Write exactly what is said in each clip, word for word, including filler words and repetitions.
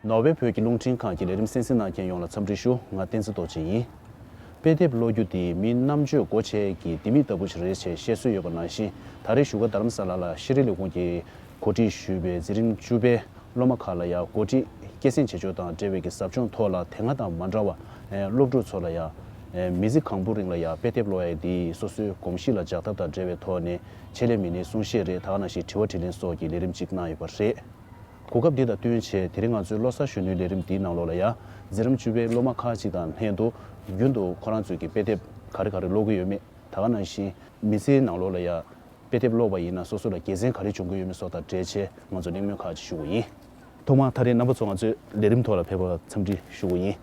ནོར་ཝེ་བོད་ཀྱི་རླུང་འཕྲིན་ཁང་གི་ལས་རིམ་གསན་གཟིགས་གནང་མཁན་ཡོངས་ལ་འཚམས་འདྲི་ཞུ། ང་བསྟན་འཛིན་རྡོ་རྗེ་ཡིན། དཔེ་དེབ་ཀློག་རྒྱུ་དེ་མིའི་རྣམ་དཔྱོད་སྒོ་འབྱེད་ཀྱི་ལྡེ་མིག་ལྟ་བུ་ཞིག་རེད་ཅེས་བཤད་སྲོལ་ཡོད་པ་ནང་བཞིན། ད་རེས་བཞུགས་སྒར་རྡ་རམ་ས་ལ་ལ་ཤེས་རིག་ལས་ཁུངས་ཀྱིས་གོ་སྒྲིག་ཞུས་པའི་འཛིན་རིམ་བཅུ་པའི་སློབ་མ་ཁག་ལ་ཡང་གོ་སྒྲིག་སྐྱེད་སྲིང་བྱེད་ཕྱོགས་དང་འབྲེལ་བའི་གི་ཟབ་སྦྱོང་ཐོག་ལ། དེ་སྔ་དང་མ་འདྲ་བར་སློབ་ཕྲུག་ཚོ་ལ་ཡང་མི་ཚེ་གང་པོའི་རིང་ལ་ཡང་དཔེ་དེབ་ཀློག་ཡ་དེ་སོ་སོའི་གོམས་གཤིས་ལ་འཇགས་ཐབས་དང་འབྲེལ་བའི་ཐོག་ནས་ཆེད་ལས་མི་སྣའི་གསུང་བཤད་རེད། ད་ག་ནང་བཞིན་དྲི་བ་དྲིས་ལན་སོགས་ཀྱི་ལས་རིམ་ཅིག་གནང་ཡོད་པ་རེད། གོ་སྐབས་འདི་དང་བསྟུན་བྱས་དེ་རིང་ང་ཚོའི་ལོ་གསར་གཞོན་ནུའི་ལས་རིམ་འདིའི་ནང་ལོགས་ལ་ཡང་འཛིན་རིམ་བཅུ་པའི་སློབ་མ་ཁག་ཅིག་དང་ལྷན་དུ་རྒྱུན་དུ་ཁོ་རང་ཚོས་ཀྱི་དཔེ་དེབ་ག་རེ་ག་རེ་ཀློག་གི་ཡོད་མེད། ད་ག་ནང་བཞིན་མི་ཚེའི་ནང་ལོགས་ལ་ཡང་དཔེ་དེབ་ཀློག་པ་ཡིན་ན་སོ་སོ་ལ་དགེ་མཚན་ག་རེ་འབྱུང་གི་ཡོད་མེད་སོགས་དང་འབྲེལ་བྱས་ང་ཚོ་གླེང་མོལ་ཁག་ཅིག་ཞུ་གི་ཡིན། ཐོག་མར་ད་རེས་རྣམ་པ་ཚོ་ང་ཚོའི་ལས་རིམ་ཐོག་ལ་ཕེབས་པར་འཚམས་འདྲི་ཞུ་གི་ཡིན།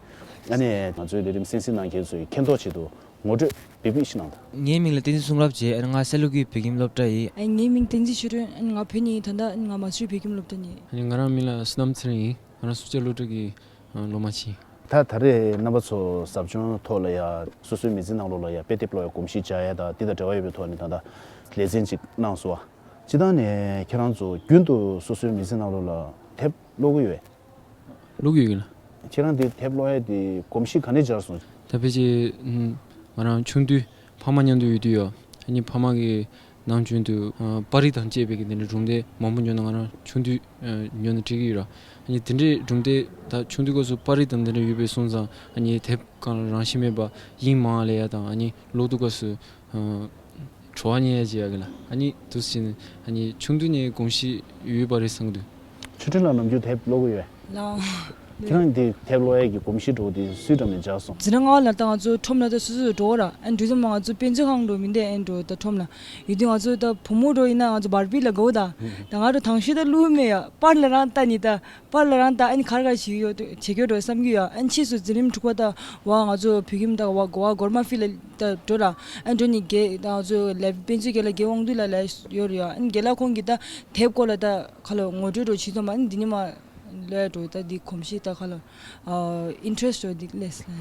ཨ་ནི་ང་ཚོའི་ལས་རིམ་གསན་གཟིགས་གནང་མཁན་ཚོའི་མཁྱེན་རྟོགས་ཆེད་དུ་ངོ་སྤྲོད་བི་བི་ཤི་ནང་དུ། ངའི་མིང་ལ་བསྟན་འཛིན་གསུང་རབ་བྱས། ཨ་ནི་ང་སེ་ལུ་གི་བོད་ཁྱིམ་སློབ་གྲྭ་ཡིན། ཨ་ནི་ངའི་མིང་བསྟན་འཛིན་ཆོས་སྒྲོན། ཨ་ནི་ང་བོད་ནས་ཡིན། ད་ལྟ་ཨ་ནི་ང་མ་སུ་རི་བོད་ཁྱིམ་སློབ་གྲྭ་ནས་ཡིན། ཨ་ནི་ང་རང་མིང་ལ་བསོད་ནམས་ཚེ་རིང་ཡིན། ང་རང་སུ་ཇཱ་སློབ་གྲྭ་གི་ཨ་སློབ་མ་ཅིག་ཡིན། ད་ད་རེས་རྣམ་པ་ཚོ་ཟབ་སྦྱོང་ཐོག་ལ་ཡ་སོ་སོའི་མི་ཚེ་ནང་ལོགས་ལ་ཡ་དཔེ་དེབ་ཀློག་ཡ་གོམས་གཤིས་འཇགས་ཡ་དང་དེ་དང་འབྲེལ་བ་ཡོད་པའི་ཐོག་ནས་ད་ལྟ་ལེ་ཚན་ཅིག་གནང་སོང་བ། སྤྱིར་བཏང་ནས་ཁྱེད་རང་ཚོ་རྒྱུན་དུ་སོ་སོའི་མི་ཚེ་ནང་ལོགས་ལ་དེབ་ཀློག་གི་ཡོད། ཀློག་གི་ཡོད་གི་ལ། ཁྱེད་རང་དེ་དེབ་ཀློག་ཡ་དེ་གོམས་གཤིས་ག་ནས་སྦྱར་སོང་། ད་ཕལ་ཆེར་ཨུམ་ང་རང་ཆུང་དུས་ཕ་མ་མཉམ་དུ་ཡོད་དུས་ཡོད། ཨ་ནི་ཕ་མ་གི་ནང་རྒྱུན་དུ་ཨ་པར་རིས་དང་བཅས་པའི་གི་དེ་འདྲའི་སྒྲུང་དེབ་མང་པོ་ཉོ་ན་ང་རང་ཆུང་དུས་ཨ་ཉོ་ནས་འབྲི་གི་ཡོད་ར། ཨ་ནི་དེ་འདྲའི་སྒྲུང་དེབ་ད་ཆུང་དུས་སྐབས་སུ་པར་རིས་དང་དེ་འདྲ་ཡོད་པའི་སོང་ཙང་། ཨ་ནི་དེབ་སྒང་ལ་རང་བཞིན་མེད་པ་དབྱིངས་མང་ལས་ཡ་དང་། ཨ་ནི་ཀློག་དུས་སྐབས་སུ་ཨ་བྲོ་བ་རྙེད་ཡ་བྱེད་ཡ་གི་ལ། ཨ་ནི་དུས་ཟིན་ཨ་ནི་ཆུང་དུས་ནས་གོམས་གཤིས་ཡོད་པ་རེད་བསམ་གི་འདུག་ཆོས་སྒྲོན་ལགས་ནམ་རྒྱུན་དེབ་ཀློག་གི་ཡོད། ལགས། ཁྱེད་རང་འདི་དེབ་ཀློག་ཡས་ཀྱི་གོམས་གཤིས་འདྲ་བོ་དེ་སུའི་འགྲམ་ནས་འཇགས་སོང་། འཛིན་གྲྭ་ལྔ་པ་ལ་ད་ང་ཚོ་ཁྲོམ་ལ་ད་སོ་སོས་འགྲོ་ར། ཨ་འགྲོ་དུས་མ་ང་ཚོ་དཔེ་མཛོད་ཁང་འགྲོ་མི་འདུག་ཨ་འགྲོ་ད་ཁྲོམ་ལ་ཡོད་དུས་ང་ཚོ་ད་བུ་མོ་འགྲོ་ཡིན་ན་ང་ཚོ་བར་པི་ལ་དགའ་བོ་ད། ད་ང་འགྲོ་དང་ཤོས་ད་ཀླུ་མེ་ཡ་པར་ལ་རང་ལྟ་ནི་ད་པར་ལ་རང་ལྟ། ཨ་ནི་གར་གར་བྱེད་ཡོད་བྱེད་ཀྱོ་འགྲོ་བསམ་གྱི་ཡོད། ཨ་ནི་ཕྱིས་སུ་འཛིན་རིམ་དྲུག་པ་ད་བ་ང་ཚོ་བོད་ཁྱིམ་ད་བ་གོ་བ་གོར་མ་ཕི་ལ་ད་འགྲོ་ར། ཨ་འགྲོ་ནི་དགེ་ད་ང་ཚོ་ལས་དཔེ་མཛོད་དགེ་ལ་དགེ་དབང་འདུས་ལ་ལས་ཡོད་ར་ཡ། ཨ་ནི་དགེ་ལ་ཁོང་གི་ད་དེབ་སྐོར་ལ་ད་ཁ་ལོ་ངོ་སྤྲོད་འགྲོ་བྱེད་ཙམ་མ་ནི་འདི་ནི་མ། ལོས་འགྲོ་ད་འདི་གོམས་གཤིས་ད་ཁ་ལོ། ཨ་ཨིན་ཊི་རེ་སི་ཊི་འགྲོ་འདི་ལས་ལ།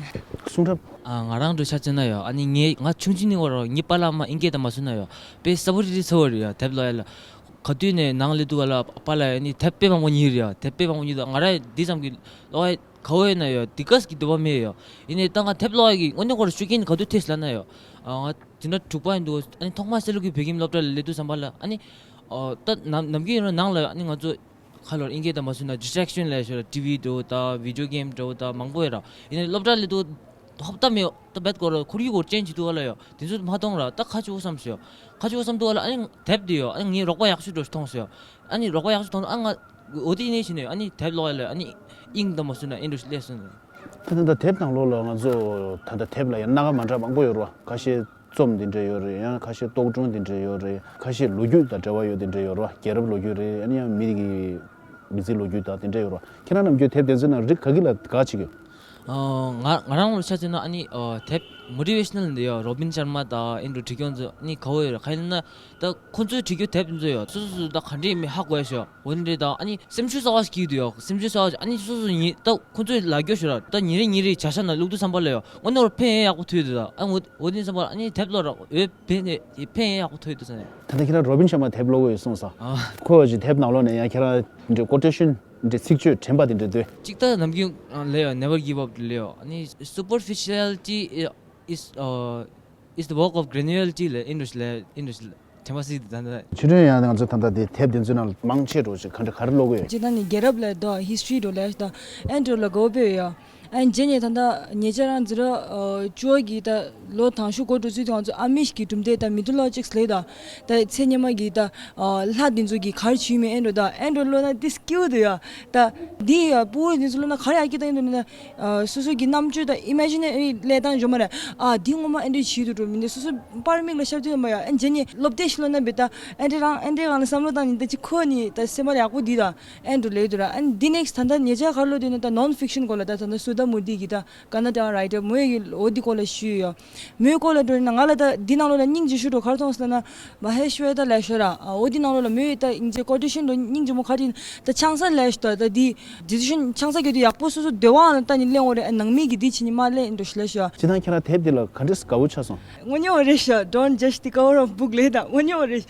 གསུང་རབ། ཨ་ང་རང་འགྲོ་ཆ་ཅན་ན་ཡོད། ཨ་ནི་ངས་ང་ཆུང་ཆུང་ནི་འོ་ར་ངའི་པཱ་ལགས་མ་ཨིན་སྐད་ད་མ་སུ་ན་ཡོད། དཔེ་ས་བུ་རི་རི་ཚ་བ་རེད་ཡ། དེབ་ལོ་ཡ་ལ། ག་དུས་ནས་ནང་ལེ་དུ་ག་ལ་པཱ་ལགས་ཨ་ནི་དེབ་དཔེ་མང་པོ་ཉིད་རེད་ཡ། དེབ་དཔེ་མང་པོ་ཉིད་ད་ང་ར་འདི་ཙམ་གི་ལོ་ཡ་ག་བོ་ཡོད་ན་ཡོད་འདི་གས་གི་འདོད་པ་མེད་ཡོད། ཡིན་ནའི་ད་ང་དེབ་ལོ་ཡ་གི་དངོས་གནས་ཁོ་ར་ཤུགས་རྐྱེན་ག་དུས་ཐེབས་ལ་ན་ཡོད། ཨ་ང་འཛིན་གྲྭ་དྲུག་པ་ཡིན་འདུག་ཨ་ནི་ཐོག་མ་སེ་ལུ་གི་བོད་ཁྱིམ་སློབ་གྲྭ་ལ་ལེ་དུ་ཙམ་པ་ལ་ཨ་ནི། ཨོ་ད་ནམ་ནམ་རྒྱུན་ཡིན་ན་ནང་ལ་ཨ་ནི་ང་ཚོ་ཁ་ལོར་ཨིན་སྐད་ད་མ་སུ་ན་ཌི་སི་ཊེག་ཤན་ལས་ཤོར་ཊི་ཝི་འགྲོ་ད་བི་ཌི་ཡོ་གེམ་འགྲོ་ད་མང་པོ་ཡོད་ར། ཡིན་ནའི་སློབ་གྲྭ་ལ་དུ་ཧོབ་ཏ་མེད་ད་བེད་སྐོར་ལ་ཁོར་ཡུག་སྐོར་ཅན་གྱི་དུ་བ་ལ་ཡོད་དེ་ཚོ་མ་མཐོང་ར། ད་ཁ་ཆུ་བོ་བསམ་སོ་ཡོད། ཁ་ཆུ་བོ་བསམ་དུ་བ་ལ་ཨ་ནི་དེབ་དེ་ཡོད། ཨ་ནི་ངའི་རོགས་པ་ཡག་ཤོས་འགྲོ་མཐོང་སོ་ཡོད། ཨ་ནི་རོགས་པ་ཡག་ཤོས་མཐོང་ཨ་ང་འོ་དེ་ནས་ཕྱིན་ནས་ཨ་ནི་དེབ་ཀློག་ཡ་ལ་ཨ་ནི་དབྱིངས་ད་མ་སུ་ན་ཨིན་འགྲོ་ལས་སོང་། ད་ད་ལྟ་དེབ་ནང་ལོགས་ལ་ང་ཚོ་ད་ལྟ་དེབ་ལ་ཡང་སྣ་ཁ་མ་འདྲ་མང་པོ་ཡོད་ར། ཁ་ཤས་རྩོམ་འདི་འདྲ་ཡོད་རེད། ཡང་ཁ་ཤས་རྟོག་སྒྲུང་འདི་འདྲ་ཡོད་རེད། ཁ་ཤས་ལོ་རྒྱུས་དང་འབྲེལ་བ་ཡོད་འདི་འདྲ་ཡོད་རེད། རྒྱལ་རབས་ལོ་རྒྱུས་རེད། ཨ་ནི་ཡང་མི་རིགས་ཀྱི་མི་ཚེའི་ལོ་རྒྱུས་དང་དེ་འདྲ་ཡོད་རེད། ཁྱེད་རང་རྣམས་ཀྱི་དེབ་དེ་ཚོའི་ནང་རིགས་ག་གི་ལ་དགའ་བྱེད་ཀྱི་ཡོད། ཨ་ང་ང་རང་ལ་ཆ་བཞག་ན་ཨ་ནི་ཨ་དེབ་མོ་ཊི་ཝེ་ཤ་ནལ་འདི་ཡོད། རོ་བིན་ཤར་མ་དང་ཨེན་ཌྲུ་བྲིས་སྐྱོང་ཚོ་ཨ་ནི་ག་བོ་ཡོད་རེད། ག་ཡིན་ན་ད་ཁོ་ཚོའི་བྲིས་རྒྱུ་དེབ་དེ་ཚོ་ཡོད། སོ་སོ་སོ་ད་ག་འདྲས་མི་ཧ་གོ་ཡ་ཤོག་འོ་འདྲས་དང་ཨ་ནི་སེམས་ཤུགས་གསར་བ་ཞིག་སྐྱེ་གི་འདུག་ཡོད། སེམས་ཤུགས་གསར་བ་ཞིག་ཨ་ནི་སོ་སོ་ཉིད་ད་ཁོ་ཚོས་ལབ་རྒྱུ་ཞུ་ར། ད་ཉིན་རེ་ཉིན་རེ་བྱ་ཤ་ན་ལུག་དུ་བསམ་པ་ལ་ཡོད། དངོས་གནས་ཕན་ཡ་ཡག་པོ་ཐོས་འདུག་ད་ཨ་འོ་འོ་དེ་བསམ་པ་ཨ་ནི་དེབ་ཀློག་ར་འོ་ཕན་ཕན་ཡ་ཡག་པོ་ཐོས་འདུག་ཟེར་ནས། ད་ལྟ་ཁྱེད་རང་རོ་བིན་ཤར་མ་དེབ་ཀློག་གི་ཡོད་གསུངས་ས། ཨ་ཁོ་ཅིག་དེབ་ནང་ལོགས་ནས་ཡང་ཁྱེད་རང་འདྲ་ཀོ་ཊེ་ཤན་འདྲ་ཚིག་བརྗོད་དྲན་པ་དེ་འདྲ་འདུག་གཅིག་ད་ནམ་རྒྱུན་ལས་ཡོད། Never give up ལས་ཡོད། ཨ་ནི་superficiality is uh, is the work of granularity ལ་ཨིན་རུ་ལ་ཨིན་རུ་ལ་དྲན་པ་སྲིད་དེ་ད་ལྟ། ཆུ་ཕྲན་ཡང་ང་ཚོ་ད་ལྟ་དེ་དེབ་དེ་ཚོའི་ནང་ལ་མང་ཆེ་འགྲོ་ཆེ་ག་འདྲ་ག་རེ་ཀློག་གི་ཡོད། ཅི་ད་ནི་རྒྱལ་རབས་ལ་ད་ཧི་སི་ཊོ་རི་འགྲོ་ལ་ད་ཨེན་འགྲོ་ལ་གོ་བོ་ཡོད། ཨན་རྗེས་ནས་ད་ལྟ་ཉེ་ཆར་རང་འཛི་ར་ཅོ་གི་ད་ལོ་དང་ཤོག་གོ་འགྲོ་ཚུལ་དེ་ང་ཚོ་ཨ་མིཤ་གི་གྲུབ་འབྲས་ད་མི་ཐོ་ལོ་ཇིག་ལས་ད་ད་ཚེ་སྔོན་མ་གི་ད་ལྷ་དེ་ཚོ་གི་གར་བྱུས་མེད་ཨེན་འགྲོ་ད་ཨེན་འགྲོ་ལོ་ན་དེ་སྐྱིད་འདུག་ཡ། ད་འདི་ཡ་ཕྲུ་གུ་དེ་ཚོ་ལོ་ན་ག་རེ་ཡ་སྐྱིད་ད་ཨེན་འགྲོ་ན། ཨ་སོ་སོ་གི་རྣམ་དཔྱོད་དང་ཨི་མེ་ཇི་ནེ་རི་ལས་སྟངས་འཇོག་མ་རེད། ཨ་འདི་ངོ་མ་ཨེ་འདྲས་བྱེད་དུ་འགྲོ་མི་འདི་སོ་སོ་པར་མིག་ལ་ཤར་དུས་ཡོད་མ་ཡ། ཨ་རྗེས་ནས་སློབ་དེབ་ཞིག་ཀློག་ན་བེ་ད་ཨེ་འདྲས་རང་ཨེ་འདྲས་རང་ལ་བསམ་བློ་བཏང་ནི་ད་ཅི་ཁོ་ནི་ད་སེམས་པ་ཡག་པོ་འདི་ད་ཨེ་འགྲོ་ལས་དུ་ར། ཨ་འདི་ནེག་སི་ད་ལྟ་ཉེ་ཆར་ག་རེ་ཀློག་དུས་ན་ད་ནོན་ཕིག་ཤན་སྐོར་ལ་ད་ད་ལྟ་སུ་དྷ་མུར་ཏི་གི་ད་ཀ་ན་ཌ་རའི་ཊར་མོ་ཡི་གི་འོ་འདི་སྐོར་ལ་ཞུས་ཡོད། མོའི་སྐོར་ལ་འགྲོ་ན་ང་ལ་ད་འདི་ནང་ལོགས་ལ་སྙིང་རྗེ་ཤོས་འགྲོ་ག་རེ་མཐོང་སོང་ན་མ་ཧེ་ཤ་ཝེ་ད་ལ་ཤོ་ར། ཨ་འོ་འདི་ནང་ལོགས་ལ་མོའི་ད་ཨིན་ཇེ་ཀོ་ཊེ་ཤན་འགྲོ་སྙིང་རྗེ་མོ་ག་རེ་ད་ཆང་ས་ལ་ཤོ་ད་ད་འདི་ཌི་སི་ཤན་ཆང་ས་གི་དུ་ཡག་པོ་སོ་སོ་བདེ་བའང་ལ་ད་ནི་གླེང་འོ་རེ། ཨ་ནང་མི་གི་འདི་ཕྱི་ནི་མ་ལས་འགྲོ་ཤི་ལ་ཤོ། ཅི་ད་ཁྱེད་རང་དེབ་འདི་ལ་ག་འདྲས་དགའ་བོ་ཆགས་སོང་། དངོས་གནས་འོ་རེ་ཤོ། Don't judge the cover of book ལས་ད་དངོས་གནས་འོ་རེ།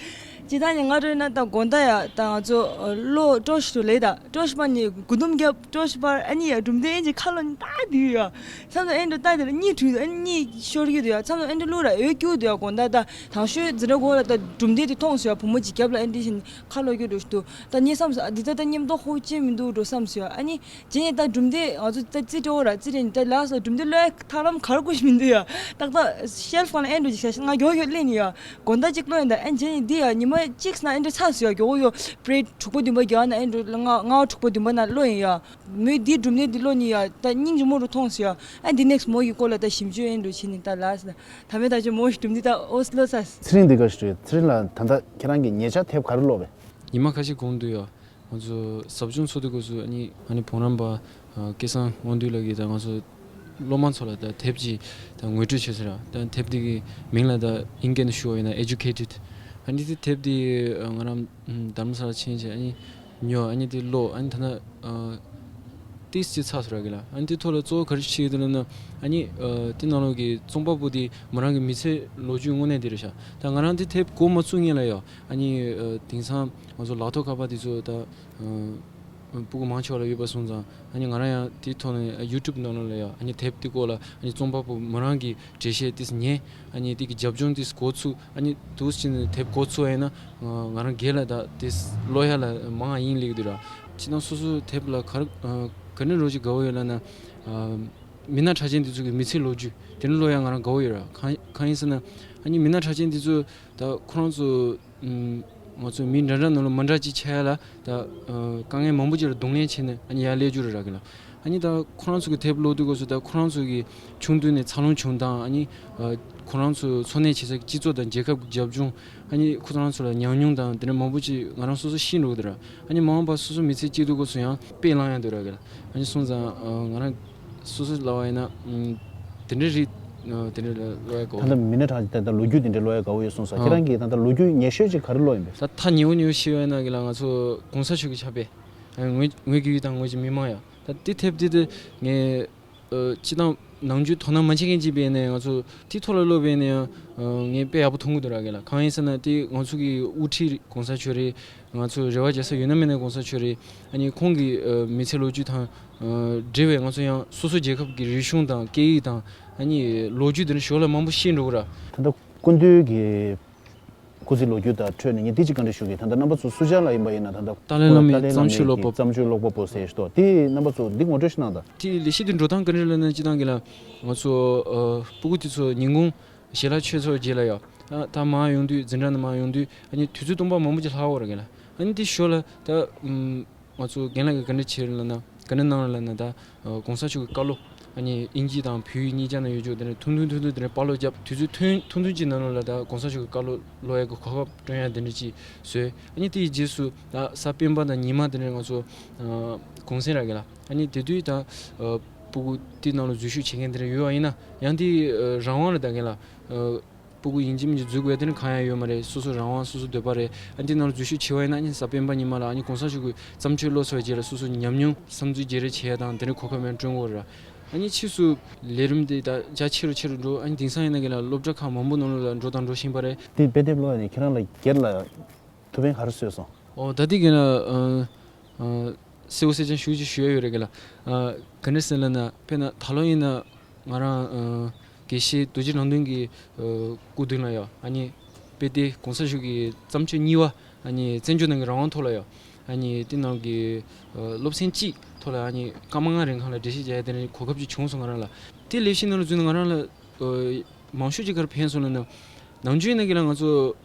སྤྱིར་བཏང་ནི་ང་རོལ་ན་ད་དགོང་དག་ཡ་ད་ང་ཚོ་ལོ་སྤྲོ་ཞིག་ཏུ་ལེ་ད་སྤྲོ་ཞིག་པ་ནི་དགུ་དུམ་རྒྱབ་སྤྲོ་ཞིག་པར་ཨ་ནི་ཡ་སྒྲུང་དེ་ཨེན་ཅི་ཁ་ལོ་ནི་ད་དུས་ཡ་མཚམས་སུ་ཨེན་འགྲོ་ད་དེ་ལ་གཉིད་ཁྲུས་འདུག་ཨ་ནི་གཉིད་ཤོར་གི་འདུག་ཡ་མཚམས་སུ་ཨེན་འགྲོ་ལུག་ར་འོད་སྐྱུག་འདུག་ཡ་དགོང་དག་ད་དང་ཤོས་འཛིན་གྲྭ་གོ་ལ་ད་སྒྲུང་དེ་དེ་མཐོང་སོང་ཡ་བུ་མོ་ཅིག་རྒྱབ་ལ་ཨེན་འདི་བཞིན་ཁ་ལོ་རྒྱུ་འགྲོ་ཞིག་འདུག་ད་ངས་བསམ་སོང་ཨ་འདི་ད་ད་སྙེམས་དོ་ཧོ་ཅི་མི་འདུག་འགྲོ་བསམ་སོང་ཡ་ཨ་ནི། རྗེས་ནས་ད་སྒྲུང་དེ་ང་ཚོ་ད་རྩིས་སྤྲོ་བོ་ར་རྩིས་རེད་ནི་ད་ལགས་སོ་སྒྲུང་དེ་ཀློག་ཡ་ཐག་ལམ་གར་དགོས་ཤིག་མི་འདུག་ཡ། ཏག་ཏག་ཤེལ་ཧྥ་ནང་ཨེ་འགྲོ་ཅིག་ཤ་ང་མགྱོགས་མགྱོགས་ཀློག་ནི་ཡ། དགོང་དག་ཅིག་ཀློག་ཡིན་ད་ཨེ་རྗེས་ནས་འདི་ཡ་ཉི་མ་གཅིག་ནང་ཨེ་འགྲོ་ཚར་སོང་ཡ་མགྱོགས་མགྱོགས་པྲེ་དྲུག་པ་བདུན་པ་རྒྱག་ན་ཨེ་འགྲོ་ལྔ་ལྔ་པ་དྲུག་པ་བདུན་པ་ནང་ཀློག་ཡིན་ཡ། མོས་འདི་སྒྲུང་དེ་འདི་ཀློག་ནི་ཡ་ད་སྙིང་རྗེ་མོ་རུ་མཐོང་སོང་ཡ། ཨ་འདི་ནེག་སི་མོ་ཡི་སྐོར་ལ་ད་ཞིབ་འཇུག་ཨེ་འགྲོ་བྱེད་ནི་ད་ལགས་སོ། ད་མེད་ད་ཅི་མོ་ཞིག་སྒྲུང་འདི་ད་ཨོ་ཀློག་ཚར། ཚེ་རིང་འདི་ག་ཞིག་རེད། ཚེ་རིང་ལ་ད་ལྟ་ཁྱེད་རང་གི་ཉེ་ཆར་དེབ་ག་རེ་ཀློག་པས། ཉི་མ་ཁ་ཤས་གོང་དུ་ཡ། ང་ཚོ་ཟབ་སྦྱོང་ཚོགས་དུས་སྐབས་སུ་ཨ་ནི་ཨ་ནི་བུ་རམ་པ་ཨ་སྐལ་བཟང་དབང་འདུས་ལགས་ཀྱིས་ད་ང་ཚོ་སློབ་མ་ཚོ་ལ་ད་དེབ་ཅིག་ད་ངོ་སྤྲོད་བྱས་ཟེར་ར། ད་དེབ་འདི་གི་མིང་ལ་ད་ཨིན་སྐད་ནང་ཞུ་བ་ཡིན་ན་Educated། ཨ་ནི་དེ་དེབ་འདི་ཨ་ང་རང་ཨམ་རྡ་རམ་ས་ལ་ཕྱིན་བྱས་ཨ་ནི་ཉོ་ཨ་ནི་དེ་ཀློག་ཨ་ནི་ད་ན་ཨ་ཏིས་ཅིག་ཚར་སོང་ར་གི་ལ། ཨ་ནི་དེ་ཐོག་ལ་གཙོ་བོ་ག་རེ་བྱེད་ཀྱི་འདུག་ལབ་ན་ཨ་ནི་ཨ་དེ་ནང་ལོགས་ཀྱི་རྩོམ་པ་པོ་དེ་མོ་རང་གི་མི་ཚེ་ལོ་རྒྱུས་དངོས་གནས་དེ་རེད་ཤག་ད་ང་རང་དེ་དེབ་འགོ་མ་བཙུགས་སྔོན་ལ་ཡ། ཨ་ནི་ཨ་དེང་སང་ང་ཚོ་ལག་ཐོག་ཁ་པར་དེ་ཚོ་ད་ཨ་སྤུ་གུ་མང་ཆེ་བ་ལ་ཡོད་པ་སོང་ཙང་ཨ་ནི་ང་རང་ཡང་དེའི་ཐོག་ནས་ཡུ་ཊུབ་ནང་ལོགས་ལ་ཡ་ཨ་ནི་དེབ་དེ་སྐོར་ལ་ཨ་ནི་རྩོམ་པ་པོ་མོ་རང་གི་འགྲེལ་བཤད་དེ་ཉན། ཨ་ནི་དེ་གི་རྒྱབ་ལྗོངས་དེ་འགོ་ཚུགས། ཨ་ནི་དུས་ཕྱིན་ནས་དེབ་འགོ་ཚུགས་ཡིན་ན་ང་རང་སྒེར་ལ་ད་དེ་ཀློག་ཡ་ལ་མང་ཡིན་ལེགས་འདུག་ར། ཅི་ན་སོ་སོ་དེབ་ལ་ག་རེ་ག་འདྲ་རོ་ཅིག་དགའ་བོ་ཡོད་ལབ་ན་མི་སྣ་གྲགས་ཅན་དེ་ཚོ་གི་མི་ཚེའི་ལོ་རྒྱུས་དེ་འདྲ་ཀློག་ཡ་ང་རང་དགའ་བོ་ཡོད་ར། གང་གང་ཡིན་ཟེར་ན་ཨ་ནི་མི་སྣ་གྲགས་ཅན་དེ་ཚོ་ད་ཁོ་རང་ཚོ། ང་ཚོ་མི་འདྲ་འདྲ་ནང་ལ་མི་འདྲ་ཅིག་ཆགས་ཡ་ལ་ད་དཀའ་ངལ་མང་པོ་ཅིག་ལ་གདོང་ལེན་བྱས་ནས་ཨ་ནི་ཡར་སླེབས་རྒྱུ་རེད་ར་གི་ལ། ཨ་ནི་ད་ཁོ་རང་ཚོ་གི་དེབ་ཀློག་དུས་སྐབས་སུ་ད་ཁོ་རང་ཚོ་གི་ཆུང་དུས་ནས་འཚར་ལོངས་བྱུང་སྟངས། ཨ་ནི་ཁོ་རང་ཚོ་འཚོ་གནས་བྱེད་ས་གི་སྤྱི་ཚོགས་དང་རྒྱལ་ཁབ་ཀྱི་རྒྱབ་ལྗོངས། ཨ་ནི་ཁོ་རང་ཚོ་ལ་ཉམས་མྱོང་དང་དེ་འདྲ་མང་པོ་ཅིག་ང་རང་སོ་སོ་ཤེས་འགྲོ་གི་འདུག་ར། ཨ་ནི་མ་འོངས་པ་སོ་སོ་མི་ཚེ་སྐྱེལ་དུས་སྐབས་སུ་ཡང་དཔེ་བླངས་ཡ་འདུག་ར་གི་ལ། ཨ་ནི་སོང་ཙང་ང་རང་སོ་སོ་ལབ་པ་ཡིན་ན་དེ་འདྲའི་རིགས་དེ་འདྲ་ལ་ཀློག་ཡ་དགའ་བོ། ད་ལྟ་མི་སྣ་གྲགས་ཅན་ད་ལྟ་ལོ་རྒྱུས་དེ་འདྲ་ཀློག་ཡ་དགའ་བོ་ཡོད་སོང་ཙང་ཁྱེད་རང་གིས་ད་ལྟ་ལོ་རྒྱུས་ཉེ་ཤོས་ཅིག་ག་རེ་ཀློག་ཡིན་པས། ད་ད་ཉེ་བོ་ཉེ་བོ་ཤེས་ཡོད་ན་གི་ལ་ང་ཚོ་གོང་ས་མཆོག་གི་ཕྱག་དཔེ། ངོས་ངོས་ཀྱི་ཡུལ་དང་ངོས་ཀྱི་མི་མང་ཡ། ད་དེ་དེབ་དེ་དེ་ངས་སྤྱི་བཏང་ནང་ཆོས་དོ་སྣང་མ་བྱེད་མཁན་ཅིག་བས་ནས་ང་ཚོ་དེ་ཐོག་ལ་ཀློག་བས་ནས་ཡང་ངས་དཔེ་ཡག་པོ་མཐོང་གི་འདུག་ར་གི་ལ། གང་ཡིན་ཟེར་ན་དེ་ང་ཚོ་གི་དབུ་ཁྲིད་གོང་ས་མཆོག་རེད། ང་ཚོ་རེ་བ་རྒྱག་ས་ཡོད་ན་མེད་ན་གོང་ས་མཆོག་རེད། ཨ་ནི་ཁོང་གི་མི་ཚེ་ལོ་རྒྱུས་དང་འབྲེལ་བའི་ང་ཚོ་ཡང་སོ་སོ་རྒྱལ་ཁབ་ཀྱི་རིག་གཞུང་དང་སྐད་ཡིག་དང་ཨ་ནི་ལོ་རྒྱུས་དེ་འདྲ་ཞོར་ལ་མང་པོ་ཤེས་འགྲོ་གི་ར། ད་ལྟ་སྐུ་མདུན་གྱི་སྐུ་ཚེ་ལོ་རྒྱུས་དང་འཕྲོས་ནས་ངས་འདི་གཅིག་བཀའ་འདྲི་ཞུ་གི། ད་ལྟ་རྣམ་པ་ཚོ་སུ་ཇཱ་ལ་ཡིན་པ་ཡིན་ན་ད་ལྟ་ཏཱ་ལའི་བླ་མའི་ཏཱ་ལའི་བླ་མའི་བརྩམས་ཆོས་ཀློག་པ་པོ། བརྩམས་ཆོས་ཀློག་པ་པོ་ཟེར་ཞིག་འདུག་དེ་རྣམ་པ་ཚོ་འདི་ངོ་སྤྲོད་ཞིག་གནང་དང་། དེ་ལས་གཞི་དེ་འགྲོ་སྟངས་ག་འདྲ་ལབ་ན་སྤྱི་བཏང་གི་ལ་ང་ཚོ་ཨ་སྤུ་གུ་དེ་ཚོ་ཉིན་གུང་ཞལ་ལག་མཆོད་ཚར་རྗེས་ལ་ཡ། ད་ད་མར་ཡོང་དུས་འཛིན་གྲྭ་ནས་མར་ཡོང་དུས་ཨ་ནི་དུས་ཚོད་སྟོང་པ་མང་པོ་ཅིག་ལྷག་འོ་ར་གི་ལ། ཨ་ནི་དེ་ཞོར་ལ་ད་ཨམ། ང་ཚོ་རྒན་ལགས་ཀྱིས་ག་འདྲ་བྱས་ལབ་ན་ག་འདྲ་གནང་ལབ་ན་ད་གོང་ས་མཆོག་གི་བཀའ་སློབ་ཨ་ནི་དབྱིན་ཇི་དང་བོད་ཡིག་གཉིས་ཆ་ནང་ཡོད་ཆོག་དེ་ནས་ཐུང་ཐུང་ཐུང་ཐུང་དེ་ནས་དཔར་སློབ་བརྒྱབ། དུས་ཚོད་ཐུང་ཐུང་ཐུང་ཅིག་ནང་ལོགས་ལ་ད་གོང་ས་མཆོག་གི་བཀའ་སློབ་ཀློག་ཡ་གི་གོ་སྐབས་བསྐྲུན་ཡ་དེ་འདྲ་ཅིག་བཟོས། ཨ་ནི་དེའི་རྗེས་སུ་ད་གཟའ་སྤེན་པ་དང་ཉི་མ་དེ་ནས་ང་ཚོ་གུང་སེང་ར་གི་ལ། ཨ་ནི་དེ་དུས་ད་སྤུ་གུ་དེ་ནང་ལ་འཛུལ་ཞུགས་བྱེད་མཁན་དེ་འདྲ་ཡོད་པ་ཡིན་ན་ཡང་དེ་རང་དབང་རེད་ད་གི་ལ། སྤུ་གུ་ཡིན་གཅིག་མིན་གཅིག་འཛུལ་དགོས་དེ་ནི་གང་ཡང་ཡོད་མ་རེད། སོ་སོ་རང་དབང་སོ་སོ་འདོད་པ་རེད། ཨ་འདི་ནང་ལ་འཛུལ་ཞུགས་བྱེད་པ་ཡིན་ན་ཨ་ནི་གཟའ་སྤེན་པ་ཉི་མ་ལ་ཨ་ནི་གོང་ས་མཆོག་གི་བརྩམས་ཆོས་ཀློག་ཚར་བའི་རྗེས་ལ་སོ་སོ་ཉམས་མྱོང་བསམ་ཚུལ་བརྗེ་རེས་བྱེད་ཡ་དང་དེ་འདྲའི་གོ་སྐབས་ཡང་བསྐྲུན་དགོས་རེད། ཨ་ནི་ཕྱིས་སུ་ལས་རིམ་དེ་ད་རྒྱ་ཆེ་རུ་ཆེ་རུ་འགྲོ། ཨ་ནི་དེང་སང་ཡིན་ན་གི་ལ་སློབ་གྲྭ་ཁག་མང་པོ་ནང་ལ་འགྲོ་དང་འགྲོ་བཞིན་པ་རེད། དེ་དཔེ་དེབ་ཀློག་ཡ་ནི་ཁྱེད་རང་ལ་སྒེར་ལ་ཐུགས་ཕན་ག་རེ་གསོས་སོང་། ཨོ་ད་དེ་གི་ན་ཨ་ཨ་གསལ་པོ་གསལ་རྐྱང་ཞུ་ཅིག་ཞུ་ཡ་ཡོད་རེད་གི་ལ། ཨ་ག་འདྲ་ཟེར་ལབ་ན་དཔེར་ན་ད་ལོ་ཡིན་ན་ང་རང་ཨ་དགེ་བཤེས་རྡོ་རྗེ་རང་དོན་གྱི་ཨ་སྐུ་མདུན་ལ་ཡ་ཨ་ནི་དཔེ་དེབ་གོང་ས་མཆོག་གི་བརྩམས་ཆོས་གཉིས་པ་ཨ་ནི་བཙན་བྱོལ་ནང་གི་རང་དབང་ཐོག་ལ་ཡ་ཨ་ནི་དེ་ནང་གི་ཨ་སློབ་ཚན་གཅིག་ཐོག་ལ་ཨ་ནི་སྐར་མ་ལྔ་རིང་གང་ལ་འགྲེལ་བཤད་རྒྱག་ཡ་དེ་འདྲའི་གོ་སྐབས་ཅིག་བྱུང་སོང་ང་རང་ལ། དེ་ལས་གཞི་ནང་ལ་འཛུལ་ན་ང་རང་ལ་ཨ་མང་ཤོས་ཅིག་ག་རེ་ཕན་སོང་ལབ་ན་ནང་ཆོས་ནང་གི་ལ་ང་ཚོ་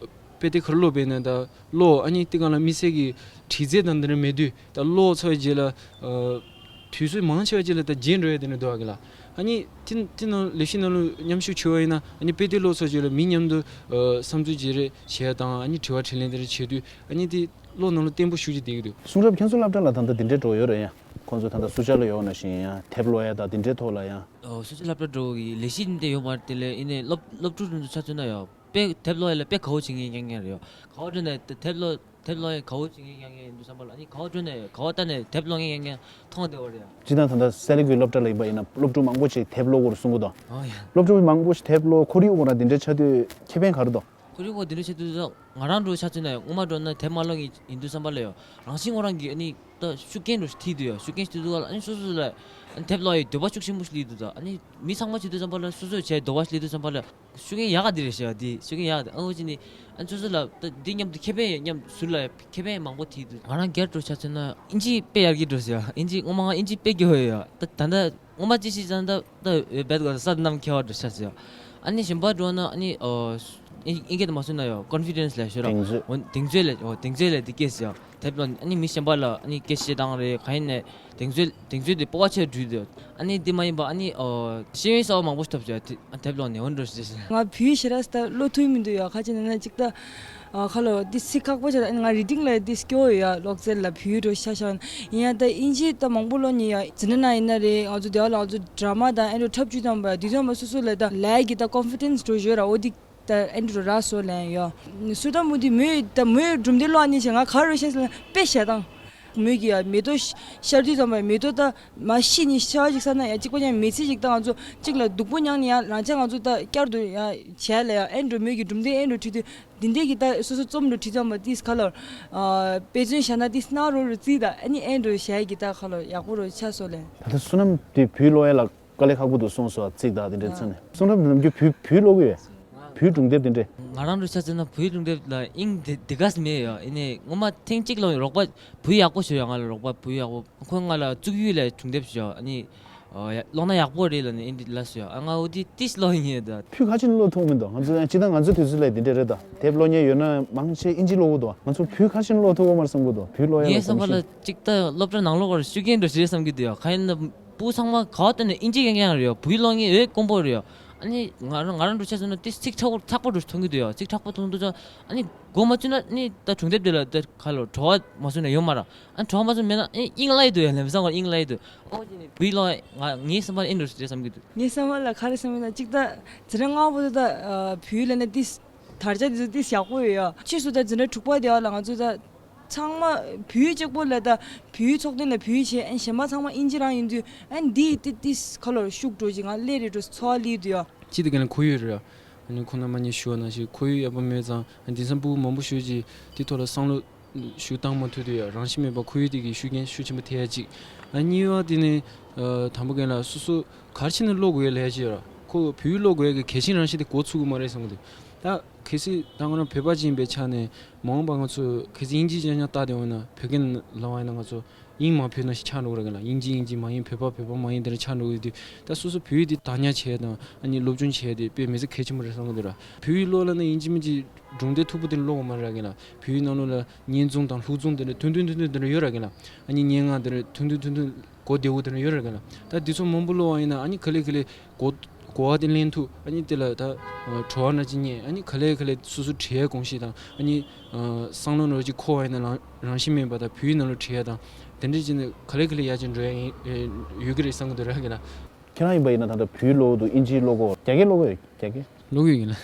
དཔེ་དེབ་ག་རེ་ཀློག་པས་ན་ད་ཀློག་ཨ་ནི་དེ་གང་ལ་དམིགས་བསལ་གྱི་དྲི་རྩད་དང་འདི་འདྲ་མེད་དུས་ད་ཀློག་ཚར་བའི་རྗེས་ལ་ཨ་དུས་ཚོད་མང་ཆེ་བ་ཅིག་ལ་ད་བརྗེད་འགྲོ་ཡ་དེ་འདྲ་འདུག་ག་ལ། ཨ་ནི་དེ་དེ་ནང་ལས་གཞི་ནང་ལ་མཉམ་ཞུགས་བྱས་པ་ཡིན་ན་ཨ་ནི་དཔེ་དེབ་ཀློག་ཚར་རྗེས་ལ་མི་མཉམ་དུ་ཨ་བསམ་ཚུལ་བརྗེ་རེས་བྱེད་ཡ་དང་ཨ་ནི་དྲི་བ་དྲིས་ལན་དེ་འདྲ་བྱེད་དུས་ཨ་ནི་དེ་བློ་ནང་ལ་བརྟན་པོ་ཞེ་པོ་ཅིག་བསྡད་ཀྱི་འདུག་གསུང་རབ་ཁྱེད་ཚོ་སློབ་གྲྭ་ལ་ད་ལྟ་དེ་འདྲའི་འགྲོ་ཡོད་རེད་ཡ། ཁོང་ཚོ་ད་ལྟ་སུ་ཇཱ་ལ་ཡོད་ན་བཞིན་ཡ་དེབ་ཀློག་ཡ་ད་དེ་འདྲའི་ཐོག་ལ་ཡ། ཨོ་སུ་ཇཱ་སློབ་གྲྭ་འགྲོ་གི་ལས་གཞི་འདི་ཡོད་མ་རེད། དེ་ལས་ཡིན་ནའི་སློབ་སློབ་ཕྲུག་ཚོ་ཆ་མཚོན་ན་ཡ་དཔེ་དེབ་ཀློག་ཡ་ལ་དཔེ་དགའ་བོ་བྱེད་མཁན་རྐྱང་རྐྱང་རེད་ཡ། ག་བ་འགྲོ་ནས་དེབ་ཀློག་དེབ་ཀློག་ཡ་དགའ་བོ་བྱེད་མཁན་རྐྱང་རྐྱང་ཡིན་འདུག་བསམ་པ་ལ་ཨ་ནི་ག་བ་འགྲོ་ནས་ག་བ་ལྟ་ནས་དེབ་ཀློག་མཁན་རྐྱང་རྐྱང་མཐོང་བསྡད་པ་རེད་ཡ། སྤྱིར་བཏང་ད་ལྟ་སེ་ལ་ཀུའི་སློབ་གྲྭ་ལ་ཡིན་པ་ཡིན་ན་སློབ་ཕྲུག་མང་པོ་ཞིག་དེབ་ཀློག་དགོས་རེད་གསུང་གི་འདུག་ཨོ་ཡ། སློབ་ཕྲུག་མང་པོ་ཞིག་དེབ་ཀློག་ཁོར་ཡུག་འོག་ན་དེ་འདྲའི་ཆགས་དུས་ཁེ་ཕན་ག་རེ་འདུག་ཁོ་རེ་ཁོ་དེ་འདྲ་བྱེད་དུས་ད་ང་རང་འདྲ་ཆ་མཚོན་ན་ཡང་སྔོན་མ་འདྲ་ན་དེབ་མ་ཀློག་མཁན་ཡིན་དུས་ཙམ་པ་ལ་ཡང་རང་བཞིན་ཁོ་རང་གིས་ཨ་ནི་ད་ཤུགས་རྐྱེན་འདྲ་ཞིག་ཐེབས་དུས་ཡང་ཤུགས་རྐྱེན་ཞིག་ཐེབས་དུས་ཨ་ནི་སོ་སོ་ལ་ཨ་ནི་དེབ་ཀློག་ཡའི་འདོད་པ་ཤུགས་ཆེན་པོ་ཞིག་སླེབས་དུས་ད་ཨ་ནི་མི་ཚང་མ་བྱེད་དུས་ཙམ་པ་ལ་སོ་སོས་བྱས་འདོད་པ་ཞིག་སླེབས་དུས་ཙམ་པ་ལ་ཤུགས་རྐྱེན་ཡག་ག་འདི་རེད་ཤག་འདི་ཤུགས་རྐྱེན་ཡག་ག་འདི་ཨ་འོ་ཅི་ནི་ཨ་ནི་སོ་སོ་ལ་ད་འདི་མཉམ་དུ་ཁེ་ཕན་ཡང་མཉམ་ཟུར་ལ་ཁེ་ཕན་མང་པོ་ཐེབས་དུས་ང་རང་སྒེར་འདྲ་ཆ་མཚོན་ན་ཨིན་ཇི་དཔེ་ཡག་གི་འདྲ་ཟེར་ཨིན་ཇི་སྔོན་མ་ང་ཨིན་ཇི་དཔེ་སྐྱོ་བོ་ཡོད་ད་ད་ད། ངོ་མ་ཅི་ཞིག་ཅང་ད་ད་འོས་འབད་དགོས་ས་ནམ་ཁེ་བ་འགྲོ་ཤ་ཟེར། ཨ་ནི་གཞན་པ་འགྲོ་ན་ཨ་ནི་ཨོ་ཨིན་ཨིན་སྐད་དུ་མ་སོང་ན་ཡོ་ཀོན་ཕི་ཌེན་སི་ལས་ཤོར་ར། གདེང་ཚོད། འོ་གདེང་ཚོད་ལས་འོ་གདེང་ཚོད་ལས་དེ་སྐད་ཟེར། དེབ་ལ་ཨ་ནི་མི་གཞན་པ་ལ་ཨ་ནི་སྐད་བཤད་སྟངས་རེད་ག་ཡིན་ནས་གདེང་ཚོད་གདེང་ཚོད་དེ་སྤོབས་པ་ཆེར་འགྲུལ་འདོད། ཨ་ནི་དེ་མ་ཡིན་པ་ཨ་ནི་ཨོ་ཤེས་ཡོན་གསར་བ་མང་པོ་ཞིག་ཐོབ་ཟེར་དེ་དེབ་ལ་ནས་འོ་འགྲོ་ཟེར། ང་བོད་ཡིག་ཞེ་དྲག་ད་བློ་ཐུག་མི་འདུག་ཡ་ཁ་ཅིག་ན་ན་ཅིག་ད། ཨ་ཁ་ལོ་འདི་ཚིག་ཁག་པོ་ཆགས་ང་རི་ཌིང་ལ་འདི་སྐྱོ་ཡོད་ཡ་ཀློག་རྩལ་ལ་བོད་ཡིག་འགྲོ་ཤ་ཤ་ཡིན་ཡ་ད་ཨིན་ཇི་ད་མང་པོ་ལོ་ཉི་ཡ་ཛི་ན་ན་ཡིན་ན་རེད་ང་ཚོ་དེ་བ་ལ་ང་ཚོ་ཌ་ར་མ་དང་ཨེ་འགྲོ་འཁྲབ་ཆུ་དང་པ་དུས་ཚོད་མ་སོ་སོ་ལ་ད་ལས་ཀྱི་ད་ཀོན་ཕི་ཌེན་སི་འགྲོ་ཞོར་ར་འོ་འདི་ད་ཨེ་འགྲོ་ར་སོ་ལན་ཡོ་སུ་ད་མུ་འདི་མོས་ད་མོས་སྒྲུང་འདི་ཀློག་ནི་བྱས་ང་ག་རེ་ཤེས་ལ་དཔེ་བཤད་སྟངས་མོས་ཀྱི་ཡ་མེ་ཏོག་ཤར་དུས་ཙམ་པ་མེ་ཏོག་ད་མ་ཤི་ནི་ཤ་ཅིག་ས་ན་ཡ་གཅིག་པ་ཀྱང་མི་ཚེ་ཅིག་ད་ང་ཚོ་གཅིག་ལ་སྡུག་པོ་མྱངས་ནི་ཡ་རང་ཅག་ང་ཚོ་ད་བསྐྱར་དུ་ཡ་བྱས་ལ་ཡ་ཨེ་འགྲོ་མོས་ཀྱི་སྒྲུང་འདི་ཨེ་འགྲོ་ཁྲིད་དུས། འདི་འདྲས་ཀྱི་ད་སོ་སོ་རྩོམ་འགྲོ་ཁྲིད་ཙམ་པ་ཏིས་ཁ་ལོར། དཔེ་མཚོན་བཞག་ན་ཏིས་སྣང་རོ་རུ་རྩིས་ད་ཨ་ནི་ཨེ་འགྲོ་བཞག་གི་ད་ཁ་ལོར་ཡག་པོ་རུ་ཆ་སོ་ལེ། ད་ལྟ་བསོད་ནམས་དེ་བོད་ཀློག་ཡ་ལ་དཀའ་ལས་ཁག་པོ་འདུག་གསུངས་སོ་ཚིག་དག་དེ་འདྲས་མཚོན་ནས་བསོད་ནམས་ནམ་རྒྱུན་བོད་བོད་ཀློག་གི་ཡོད། བོད་སྒྲུང་དེབ་དེ་འདྲས། ང་རང་ཚོ་ཆ་མཚོན་ན་བོད་སྒྲུང་དེབ་ལ་དབྱིངས་དེ་དེ་ག་ཙམ་མེད་ཡོད་ཨ་ནི་ངོ་མ་ཐེངས་གཅིག་ཀློག་རོགས་པ་བོད་ཡག་པོ་ཞུ་ཡོད་ང་ལ་རོགས་པ་བོད་ཡག་པོ་ཁོས་ང་ལ་བཙུགས་ཡུལ་ལ་སྒྲུང་དེབ་ཞུ་ཡོད་ཨ་ནི། ཨོ་ཡ་ཀློག་ན་ཡག་པོ་རེད་ལབ་ནས་ཨིན་དྲི་ལབ་སོང་ཡ། ཨ་ང་འོ་དེ་ཏིས་ཀློག་ཡིན་ཡོད་ད། བོད་ཁ་ཆེ་ནས་ཀློག་ཐུབ་མི་འདུག་ང་ཚོ་ཡང་སྤྱིར་བཏང་ང་ཚོ་དུས་ཚོད་ལ་དེ་འདྲས་རེད་ད། དེབ་ཀློག་མཁན་ཡོད་ན་མང་ཆེ་ཨིན་ཇི་ཀློག་གི་འདུག་ང་ཚོ་བོད་ཁ་ཆེ་ནས་ཀློག་ཐུབ་ཀྱི་མ་རེད་བསམ་གྱི་འདུག་བོད་ཀློག་ཡ་ངའི་ལ་བསམ་པ་གོམས་ལ་གཤིས། གཅིག་ད་སློབ་གྲྭ་ནང་ལོགས་ཀར་ཤུགས་རྐྱེན་འདྲ་ཞིག་རེད་བསམ་གྱི་འདུག་ཡ། གང་ཡིན་ན་སྤུ་གུ་ཚང་མ་ག་བ་བཏོན་ནས་ཨིན་ཇི་རྐྱང་རྐྱང་རེད་ཡ། བོད་ཀློག་མཁན་འོས་དཀོན་པོ་རེད་ཡ། ཨ་ནི་ང་རང་ང་རང་འདྲ་ཆ་མཚོན་ན་ཏིས་ཚིག་ཁྲག་པོ་ཁྲག་པོ་འདྲ་ཞིག་མཐོང་གི་འདུག་ཡ། ཚིག་ཁྲག་པོ་མཐོང་དུས་ཙང་ཨ་ནི་མགོ་མ་བཙུགས་ན་ཨ་ནི་ད་སྒྲུང་དེབ་དེ་ལ་ད་ག་ལོ་བྲོ་བ་མ་བཟོས་ན་ཡོང་མ་རེད། ཨ་གྲོགས་མ་ཚོ་མེད་ན་ཨེ་དབྱིངས་ལ་ཡི་དུ་ཡ་ལེམ་བཟང་གོ་དབྱིངས་ལ་ཡི་དུ། ཨོ་ཅི་ནི་བུའི་ལོ་ང་ངའི་སེམས་པར་ཨེ་འགྲོ་ཞེས་བསམ་གྱི་འདུག་ངའི་སེམས་པར་ལ་ག་རེ་བསམ་ཡོད་ན་གཅིག་ད་འཛིན་གྲྭ་ལྔ་པོ་དུ་ད་བུའི་ལ་ནི་ཏིས་དར་ཆ་དེ་ཚོ་ཏིས་ཡག་པོ་ཡོད་ཡ། ཕྱིས་སུ་ད་འཛིན་གྲྭ་དྲུག་པ་དེ་བ་ལ་ང་ཚོ་ད་ཚང་མ་བུའི་གཅིག་པོ་ལ་ད་བུའི་ཚོགས་ཐེངས་ལ་བུའི་བྱས་ཨན་གཞན་མ་ཚང་མ་ཨིན་ཇི་རང་ཡིན་དུས་ཨན་འདི་ཏི་ཏིས་ཁ་ལོར་ཤུགས་འགྲོ་ཅིག་ང་སླེ་རེ་འགྲོ་ཚོ་བ་ལི་དུ་ཡ། ཅི་དེ་ག་ནས་ཁོར་ཡུག་རེད། ཨ་ནི་ཁོང་རྣམ་པ་གཉིས་ཞུ་བ་ནང་བཞིན་ཁོར་ཡུག་ཡག་པོ་མེད་ཙང་དེང་སང་སྤུ་གུ་མང་པོ་ཞིག་གིས་དེ་ཐོག་ལ་བསམ་བློ་ཞུ་བཏང་མ་ཐུབ་དུས་ཡ་རང་བཞིན་མེད་པ་ཁོར་ཡུག་དེ་གི་ཤུགས་རྐྱེན་ཤུགས་ཆེན་པོ་ཐེབས་ཡ་གཅིག་ཨ་གཉིས་པ་དེ་ནི་དང་པོ་རྒན་ལགས་སོ་སོ་ག་རེ་བྱས་ནས་ཀློག་དགོས་ཡ་ལས་ཡ་གཅིག་ཡོད་ར་ཁོ་བོད་ཡིག་ཀློག་དགོས་ཡ་གི་གལ་ཆེན་རང་བཞིན་དེ་གོ་ཚུགས་གི་མ་རེད་བསམ་གི་འདུག་ད་གལ་སྲིད་ད་ང་རང་བོད་པ་ཅིག་ཡིན་པའི་ཆ་ནས་མ་འོངས་པ་ང་ཚོ་གལ་སྲིད་དབྱིན་ཇི་རྐྱང་རྐྱང་བལྟས་བསྡད་འོང་ན་བོད་སྐད་ལབ་པ་ཡིན་ན་ང་ཚོ། དབྱིངས་མ་བོད་ནང་བཞིན་ཆགས་འགྲོ་གི་རེད་ག་ལ། དབྱིན་ཇི་དབྱིན་ཇི་མ་ཡིན་བོད་པ་བོད་པ་མ་ཡིན་དེ་འདྲ་ཆགས་འགྲོ་གི་ཡོད་དུས་ད་སོ་སོ་བོད་ཡིག་འདི་བདག་ཉར་བྱས་དང་ཨ་ནི་སློབ་སྦྱོང་བྱས་ཏེ་དཔེ་མི་སྲིད་གལ་ཆེན་པོ་རེད་བསམ་གི་འདུག་ར། བོད་ཡིག་ཀློག་ལབ་ན་དབྱིན་ཇི་མི་གཅིག་སྒྲུང་དེབ་མཐུག་པོ་དེ་འདྲ་ཀློག་དགོས་མ་རེད་ག་ལ། བོད་ཡིག་ནང་ལོགས་ལ་སྙན་རྩོམ་དང་ལྷུག་རྩོམ་དེ་འདྲ་ཐུང་ཐུང་ཐུང་ཐུང་དེ་འདྲ་ཡོད་ར་ག་ལ། ཨ་ནི་སྙན་ངག་དེ་འདྲ་ཐུང་ཐུང་ཐུང་ཐུང་གོ་བདེ་བོ་དེ་འདྲ་ཡོད་ར་ག་ལ། ད་འདི་ཚོ་མང་པོ་ཀློག་པ་ཡིན་ན་ཨ་ནི་ག་ལེ་ག་ལེ་གོ་གོ་བ་དེ་ལེན་ཐུབ། ཨ་ནི་དེ་ལ་ད་བྲོ་བ་འདྲ་ཅིག་རྙེད། ཨ་ནི་ག་ལེ་ག་ལེ་སོ་སོ་བྲིས་ཡའི་གོམས་གཤིས་དང་ཨ་ནི་བསམ་བློ་འདྲ་ཅིག་འཁོར་བ་ཡིན་ན་རང་རང་བཞིན་མེད་པ་དང་བོད་ཡིག་ནང་ལ་བྲིས་ཡ་དང་དེ་འདྲ་ཅིག་ནི་ག་ལེ་ག་ལེ་ཡར་ཅིག་འགྲོ་ཡ་ཡིན་ཡོད་ཀྱི་རེད་བསམ་གྱི་འདུག་ར་གི་ལ། ཁྱེད་རང་ཡིན་པ་ཡིན་ན་ད་ལྟ་བོད་ཡིག་ཀློག་འདུག་དབྱིན་ཇི་ཀློག་གོ་རྒྱ་སྐད་ཀློག་གོ་རྒྱ་སྐད། ཀློག་གི་ཡིན་ལ།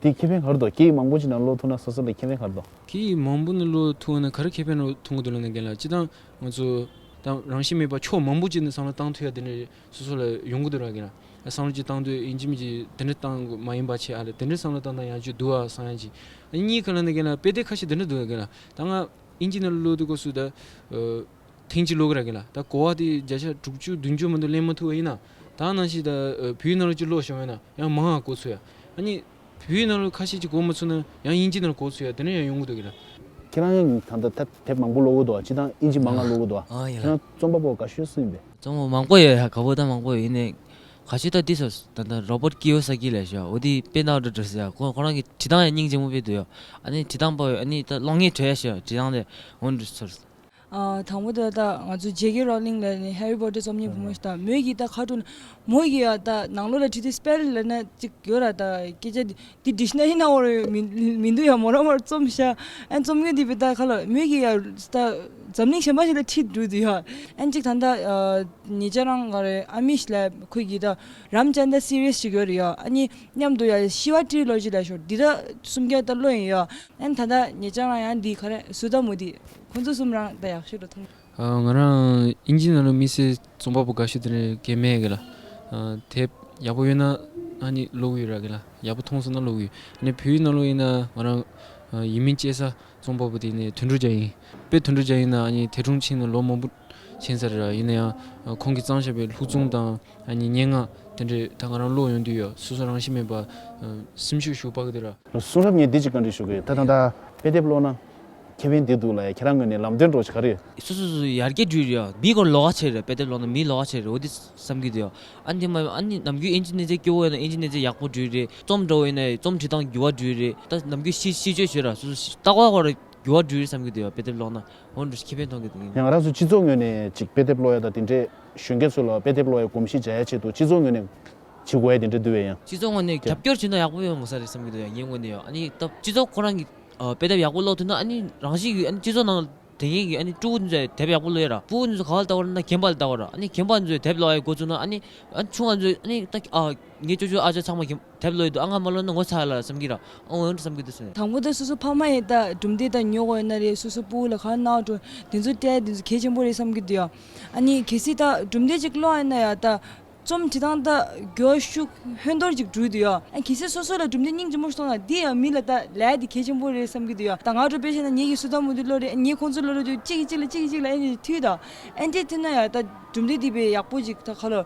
དེ་ཁེ་ཕན་ག་རེ་འདུག་སྐད་ཡིག་མང་པོ་ཅིག་ནང་ཀློག་ཐུབ་ན་སོ་སོ་ལ་ཁེ་ཕན་ག་རེ་འདུག་སྐད་ཡིག་མང་པོ་ནང་ཀློག་ཐུབ་ན་ག་རེ་ཁེ་ཕན་ཐོན་གྱི་འདུག་ལབ་ན་རྒན་ལགས་སྤྱིར་བཏང་ང་ཚོ་ད་རང་བཞིན་མེད་པ་ཕྱོགས་མང་པོ་ཅིག་ནས་བསམ་བློ་བཏང་ཐུབ་ཡ་དེ་འདྲ་སོ་སོ་ལ་ཡོང་གི་འདུག་ར་རྒན་ལགས། བསམ་བློ་ཅིག་བཏང་དུས་ཡིན་གཅིག་མིན་གཅིག་དེ་འདྲ་བཏང་དགོས་མ་ཡིན་པ་བྱས་ཨ་ལས་དེ་འདྲ་བསམ་བློ་བཏང་བཏང་ཡང་ཅིག་འདུག་ཨ་བསམ་ཡ་ཅིག་གཉིས་ག་ལབ་ན་རྒན་ལགས་དཔེ་དེབ་ཁ་ཤས་དེ་འདྲ་འདུག་ར་རྒན་ལགས། ད་ང་དབྱིན་ཇི་ནང་ཀློག་དུས་སྐབས་སུ་ད་ཐེངས་གཅིག་ཀློག་གི་ར་རྒན་ལགས། ད་གོ་བ་དེ་བརྒྱ་ཆ་དྲུག་ཅུ་བདུན་ཅུ་མ་གཏོགས་ལེན་མ་ཐུབ་པ་ཡིན་ན་ད་ནང་བཞིན་ད་བོད་ཡིག་ནང་ལོགས་ཅིག་ཀློག་བྱུང་བ་ཡིན་ན་ཡང་མང་བ་གོ་ཚུགས་ཡ། ཨ་ནི་བོད་ཡིག་ནང་ལོགས་ཁ་ཤས་ཅིག་གོ་མ་ཚུགས་ན་ཡང་དབྱིན་ཇི་ནང་ལོགས་གོ་ཚུགས་ཡ་དེ་འདྲ་ཡང་ཡོང་གི་འདུག་གི་ལ། ཁྱེད་རང་ད་ལྟ་དེབ་མང་པོ་ཀློག་གི་འདུག་ཨ། སྤྱིར་བཏང་དབྱིན་ཇི་མང་ང་ཀློག་གི་འདུག་ཨ། ཨ་ཡ་ཁྱེད་རང་རྩོམ་པ་པོ་དགའ་ཤོས་སུ་ཡིན་པས། རྩོམ་པ་མང་པོ་ཡོད་ཡ། དགའ་པོ་ད་མང་པོ་ཡོད་ཡིན་ནའི་ག་ཤོད་ད་འདི་ཚོ་ད་ལྟ་རོ་བོཊ་ཀི་ཡོ་ས་ཀི་ལབ་ཤག་འོ་དེ་དཔེ་ནག་འདྲ་འདྲ་ཟེར་ཡ། ཁོ་ཁོ་རང་གི་བྲིས་སྟངས་ཡང་སྙིང་རྗེ་མོ་དཔེ་འདུག་ཡ། ཨ་ནི་བྲིས་སྟངས་པོ་ཨ་ནི་ད་ཀློག་མཁན་བྲོས་ཡ་ཤག་བྲིས་སྟངས་དེ་འོ་འདྲ་ཚོར། ཨ་དང་པོ་དེ་ད་ང་ཚོ་ཇེ་ཀེ་རོ་ལིང་ལབ་ནི་ཧེ་རི་པོ་ཊར་རྩོམ་མཁན་བུ་མོ་ཞིག་དང་མོས་ཀྱིས་ད་ཁ་ཐུག་ན་མོས་ཀྱིས་ཡ་ད་ནང་ལོགས་ལ་བྲིས་དུས་སྤེལ་ལབ་ན་ཅིག་ཡོད་ར། ད་སྐད་ཆ་འདི་འདི་ཌིག་ཤ་ན་རི་ནང་བར་མི་མི་འདུག་ཡ། མོ་རང་མོར་རྩོམ་ཤ་ཨན་རྩོམ་མཁན་འདི་བི་ད་ཁ་ལ་མོས་ཀྱིས་ཡ་ད་འཛམ་གླིང་གཞན་པ་ཞིག་ལ་ཁྲིད་འགྲོ་དུས་ཡ་ཨན་ཅིག་ད་ད་ཉེ་ཆར་རང་ག་རེ་ཨ་མི་ཤ་ལ་ཁོས་ཀྱིས་ད་རམ་ཅན་ད་སི་རི་ཡས་ཞིག་ཡོད་རེད་ཡ། ཨ་ནི་མཉམ་དུ་ཡ་ཤི་བ་ཊི་རི་ལོ་ཇི་ལ་ཤོར་འདི་ད་གསུམ་ཀ་ད་ལོ་ཡིན་ཡ། ཨན་ད་ད་ཉེ་ཆར་རང་ཡང་འདི་ག་རེ་སུ་ད་མུ་ཏི་ཁོ་ཚོ་གསུམ་རང་ད་ཡག་ཤོས་རུ་མཐོང་། ཨ་ང་རང་དབྱིན་ཇི་ནང་ལ་དམིགས་བསལ་རྩོམ་པ་པོ་དགའ་ཤོས་དེ་འདྲ་གང་མེད་གི་ལ། ཨ་དེབ་ཡག་པོ་ཡོད་ན་ ཨ་ནི་ཀློག་གི་ཡོད་ར་གི་ལ། ཡག་པོ་མཐོང་སོང་ན་ཀློག་གི་ཡོད། ཨ་ནི་བོད་ཡིག་ནང་ལོགས་ཡིན་ན་ང་རང་ཡིན་མིན་དཔྱད་ས་རྩོམ་པ་པོ་དེ་ནས་དོན་གྲུབ་རྒྱལ་ཡིན། དཔེ་དོན་གྲུབ་རྒྱལ་ཡིན་ན་ཨ་ནི་དེ་སྒྲུང་ཕྱིན་ན་ལོ་མང་པོ་ཕྱིན་ས་རེད་ར། ཡིན་ན་ཡང་ཁོང་གིས་བརྩམས་བཞག་པའི་ལྷུག་རྩོམ་དང་ཨ་ནི་སྙན་ངག་དེ་འདྲས་ད་ང་རང་ཀློག་ཡོང་དུས་ཡ་སོ་སོ་རང་ཤེས་མེད་པ་སེམས་ཤུགས་ཞུགས་པ་གི་དེ་ར། གསུང་རབ་ངས་འདི་གཅིག་བཀའ་འདྲི་ཞུ་གི་ཡོད། ད་ད་ད་དཔེ་དེབ་ཀློག་ན་ཁེ་ཕན་འདི་འདུག་ལ་ཡ། ཁྱེད་རང་ངོས་ནས་ལམ་སྟོན་འདྲ་བོ་ཞིག་ག་རེ་ཡོད། སོ་སོ་སོ་ཡར་རྒྱས་འགྲོ་ཡི་རེད་ཡ། མི་ཁོ་ལོགས་ཀ་ཆེ་རེད། དཔེ་དེབ་ཀློག་ན་མི་ལོགས་ཀ་ཆེ་རེད། འོ་འདི་བསམ་གི་འདུག་ཡ། ཨ་ནི་དེ་མ་ཨ་ནི་ནམ་རྒྱུན་ཨིན་ཇི་ནི་ཙི་སྐྱོ་བོ་ཡིན་ན་ཨིན་ཇི་ནི་ཙི་ཡག་པོ་འགྲོ་ཡི་རེད། རྩོམ་འདྲ་བོ་ཡིན་ན་རྩོམ་འབྲི་སྟངས་འགྱུར་བ་འགྲོ་ཡི་རེད། ད་ནམ་རྒྱུན་ཤི་ཤི་བཅོས་བྱོས་ར་སོ་སོ་ལྟ་བ་ཁོ་ར་འགྱུར་བ་འགྲོ་ཡི་བསམ་གི་འདུག་ཡ། དཔེ་དེབ་ཀློག་ན་འོ་འདྲ་ཁེ་ཕན་མཐོང་གི་འདུག་ཡིན། ཡང་ང་རང་ཚོ་སྤྱི་ཚོགས་ངོས་ནས་ཅིག་དཔེ་དེབ་ཀློག་ཡ་དང་དེ་འདྲས་གཞོན་སྐྱེས་ཚོ་ལ་དཔེ་དེབ་ཀློག་ཡ་གོམས་གཤིས་འཇགས་ཡ་ཆེད་དུ་སྤྱི་ཚོགས་ངོས་ནས་བྱེད་དགོས་ཡ་དེ་འདྲས་འདུག་བས། ཡང་སྤྱི་ཚོགས་ངོས་ནས་རྒྱབ་སྐྱོར་བྱེད་ན་ཡག་པོ་ཡོང་ས་རེད་བསམ་གི་འདུག་ཡ། ངའི་ངོས་ནས་ཡང་ཨ་ནི་ད་སྤྱི་ཚོགས་ཁོ་རང་གི་ཨ་དཔེ་དེབ་ཡག་པོ་ཀློག་ཐུབ་ན་ཨ་ནི་རང་བཞིན་གྱིས་ཨ་ནི་སྤྱི་ཚོགས་ནང་དེ་ངེད་ཀྱི་ཨ་ནི་ཕྲུ་གུ་ཚོས་དེབ་ཡག་པོ་ཀློག་ཡ་ར། ཕྲུ་གུ་ཚོ་ག་བ་ལ་ལྟ་བ་ར་ན་རྒན་པ་ལ་ལྟ་བ་ར། ཨ་ནི་རྒན་པ་ཚོས་དེབ་ཀློག་ཡ་འགོ་བཙུགས་ན་ཨ་ནི་ཨ་ཆུང་བ་ཚོས་ཨ་ནི་ད་ཨ་ངའི་ཅོ་ཅོ་ཨ་ཅག་ཚང་མ་རྒན་དེབ་ཀློག་ཡོད་འདུག་ཨ་ང་མ་ཀློག་ན་ངོ་ཚ་ལ་བསམ་གྱི་ར། ཨོ་འོན་བསམ་གྱི་འདུག་ཟེར་ནས། དང་པོ་ད་སོ་སོ་ཕ་མ་ཡིན་ད་གྲུབ་འབྲས་ད་ཉོ་དགོས་ཡོད་ན་རེད། སོ་སོ་ཕྲུ་གུ་ལ་ག་རེ་གནང་འགྲོ་དེ་ཚོ་སྤྲད་དེ་ཚོ་གལ་ཆེན་པོ་རེད་བསམ་གྱི་འདུག་ཡ། ཨ་ནི་གལ་སྲིད་ད་གྲུབ་འབྲས་ཅིག་ཀློག་ཡིན་ན་ཡ་ད་རྩོམ་བྲིས་སྟངས་ད་མགྱོགས་ཤུགས་ཧོན་འདོར་ཅིག་འགྲོ་གི་འདུག་ཡ། ཨ་གལ་སྲིད་སོ་སོ་ལ་གྲུབ་འབྲས་སྙིང་རྗེ་མོ་ཞིག་མཐོང་ན་འདི་ཡང་མི་ལ་ད་ལས་དེ་གལ་ཆེན་པོ་རེད་བསམ་གྱི་འདུག་ཡ། ད་ང་འགྲོ་དཔེ་བཤད་ན་ངེད་ཀྱི་སུ་ད་མུ་དུ་ཀློག་རེད། ངེད་ཁོང་ཚོ་ཀློག་རེད་འདུག་གཅིག་གིས་གཅིག་ལ་གཅིག་གིས་གཅིག་ལ་ཨེ་འདྲ་མཐུད་ད་ཨེ་འདྲ་མཐུད་ན་ཡ་ད་གྲུབ་འབྲས་དེ་དཔེ་ཡག་པོ་ཅིག་ད་ཁ་ལོ་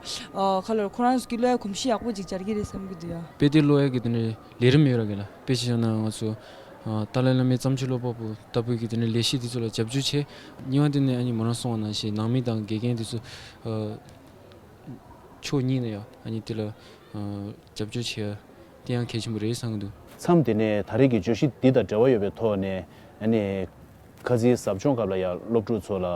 ཁ་ལོ་ཁོ་རང་ཚོ་གི་ཀློག་ཡ་གོམས་གཤིས་ཡག་པོ་ཅིག་སྦྱར་གྱི་རེད་བསམ་གྱི་འདུག་ཡ། དཔེ་དེབ་ཀློག་ཡ་གི་དེ་ནས་ལས་རིམ་ཡོད་ར་གི་ལ། དཔེ་ཆ་བཞག་ན་ང་ཚོ་ཨ་ཏཱ་ལའི་བླ་མའི་བརྩམས་ཆོས་ཀློག་པ་པོ་ལྟ་བུའི་གི་དེ་ནས་ལས་གཞི་དེ་ཚོ་ལ་རྒྱབ་སྐྱོར་བྱས། གཉིས་པ་དེ་ནས་ཨ་ནི་མོ་རང་གསུངས་པ་ནང་བཞིན་ནང་མི་དང་དགེ་རྒན་དེ་ཚོ་ཨ་ཕྱོགས་གཉིས་ནས་ཡང་ཨ་ནི་དེ་ལ་ཨ་རྒྱབ་སྐྱོར་བྱེད་ཡ་དེ་ཡང་གལ་ཆེན་པོ་རེད་བསམ་གྱི་འདུག་མཚམས་དེ་ནས་ད་རེས་ཀྱི་བརྗོད་གཞི་འདི་དང་འབྲེལ་བ་ཡོད་པའི་ཐོག་ནས་ཨ་ནི་ཁ་རྩང་ཟབ་སྦྱོང་སྐབས་ལ་ཡང་སློབ་ཕྲུག་ཚོ་ལ་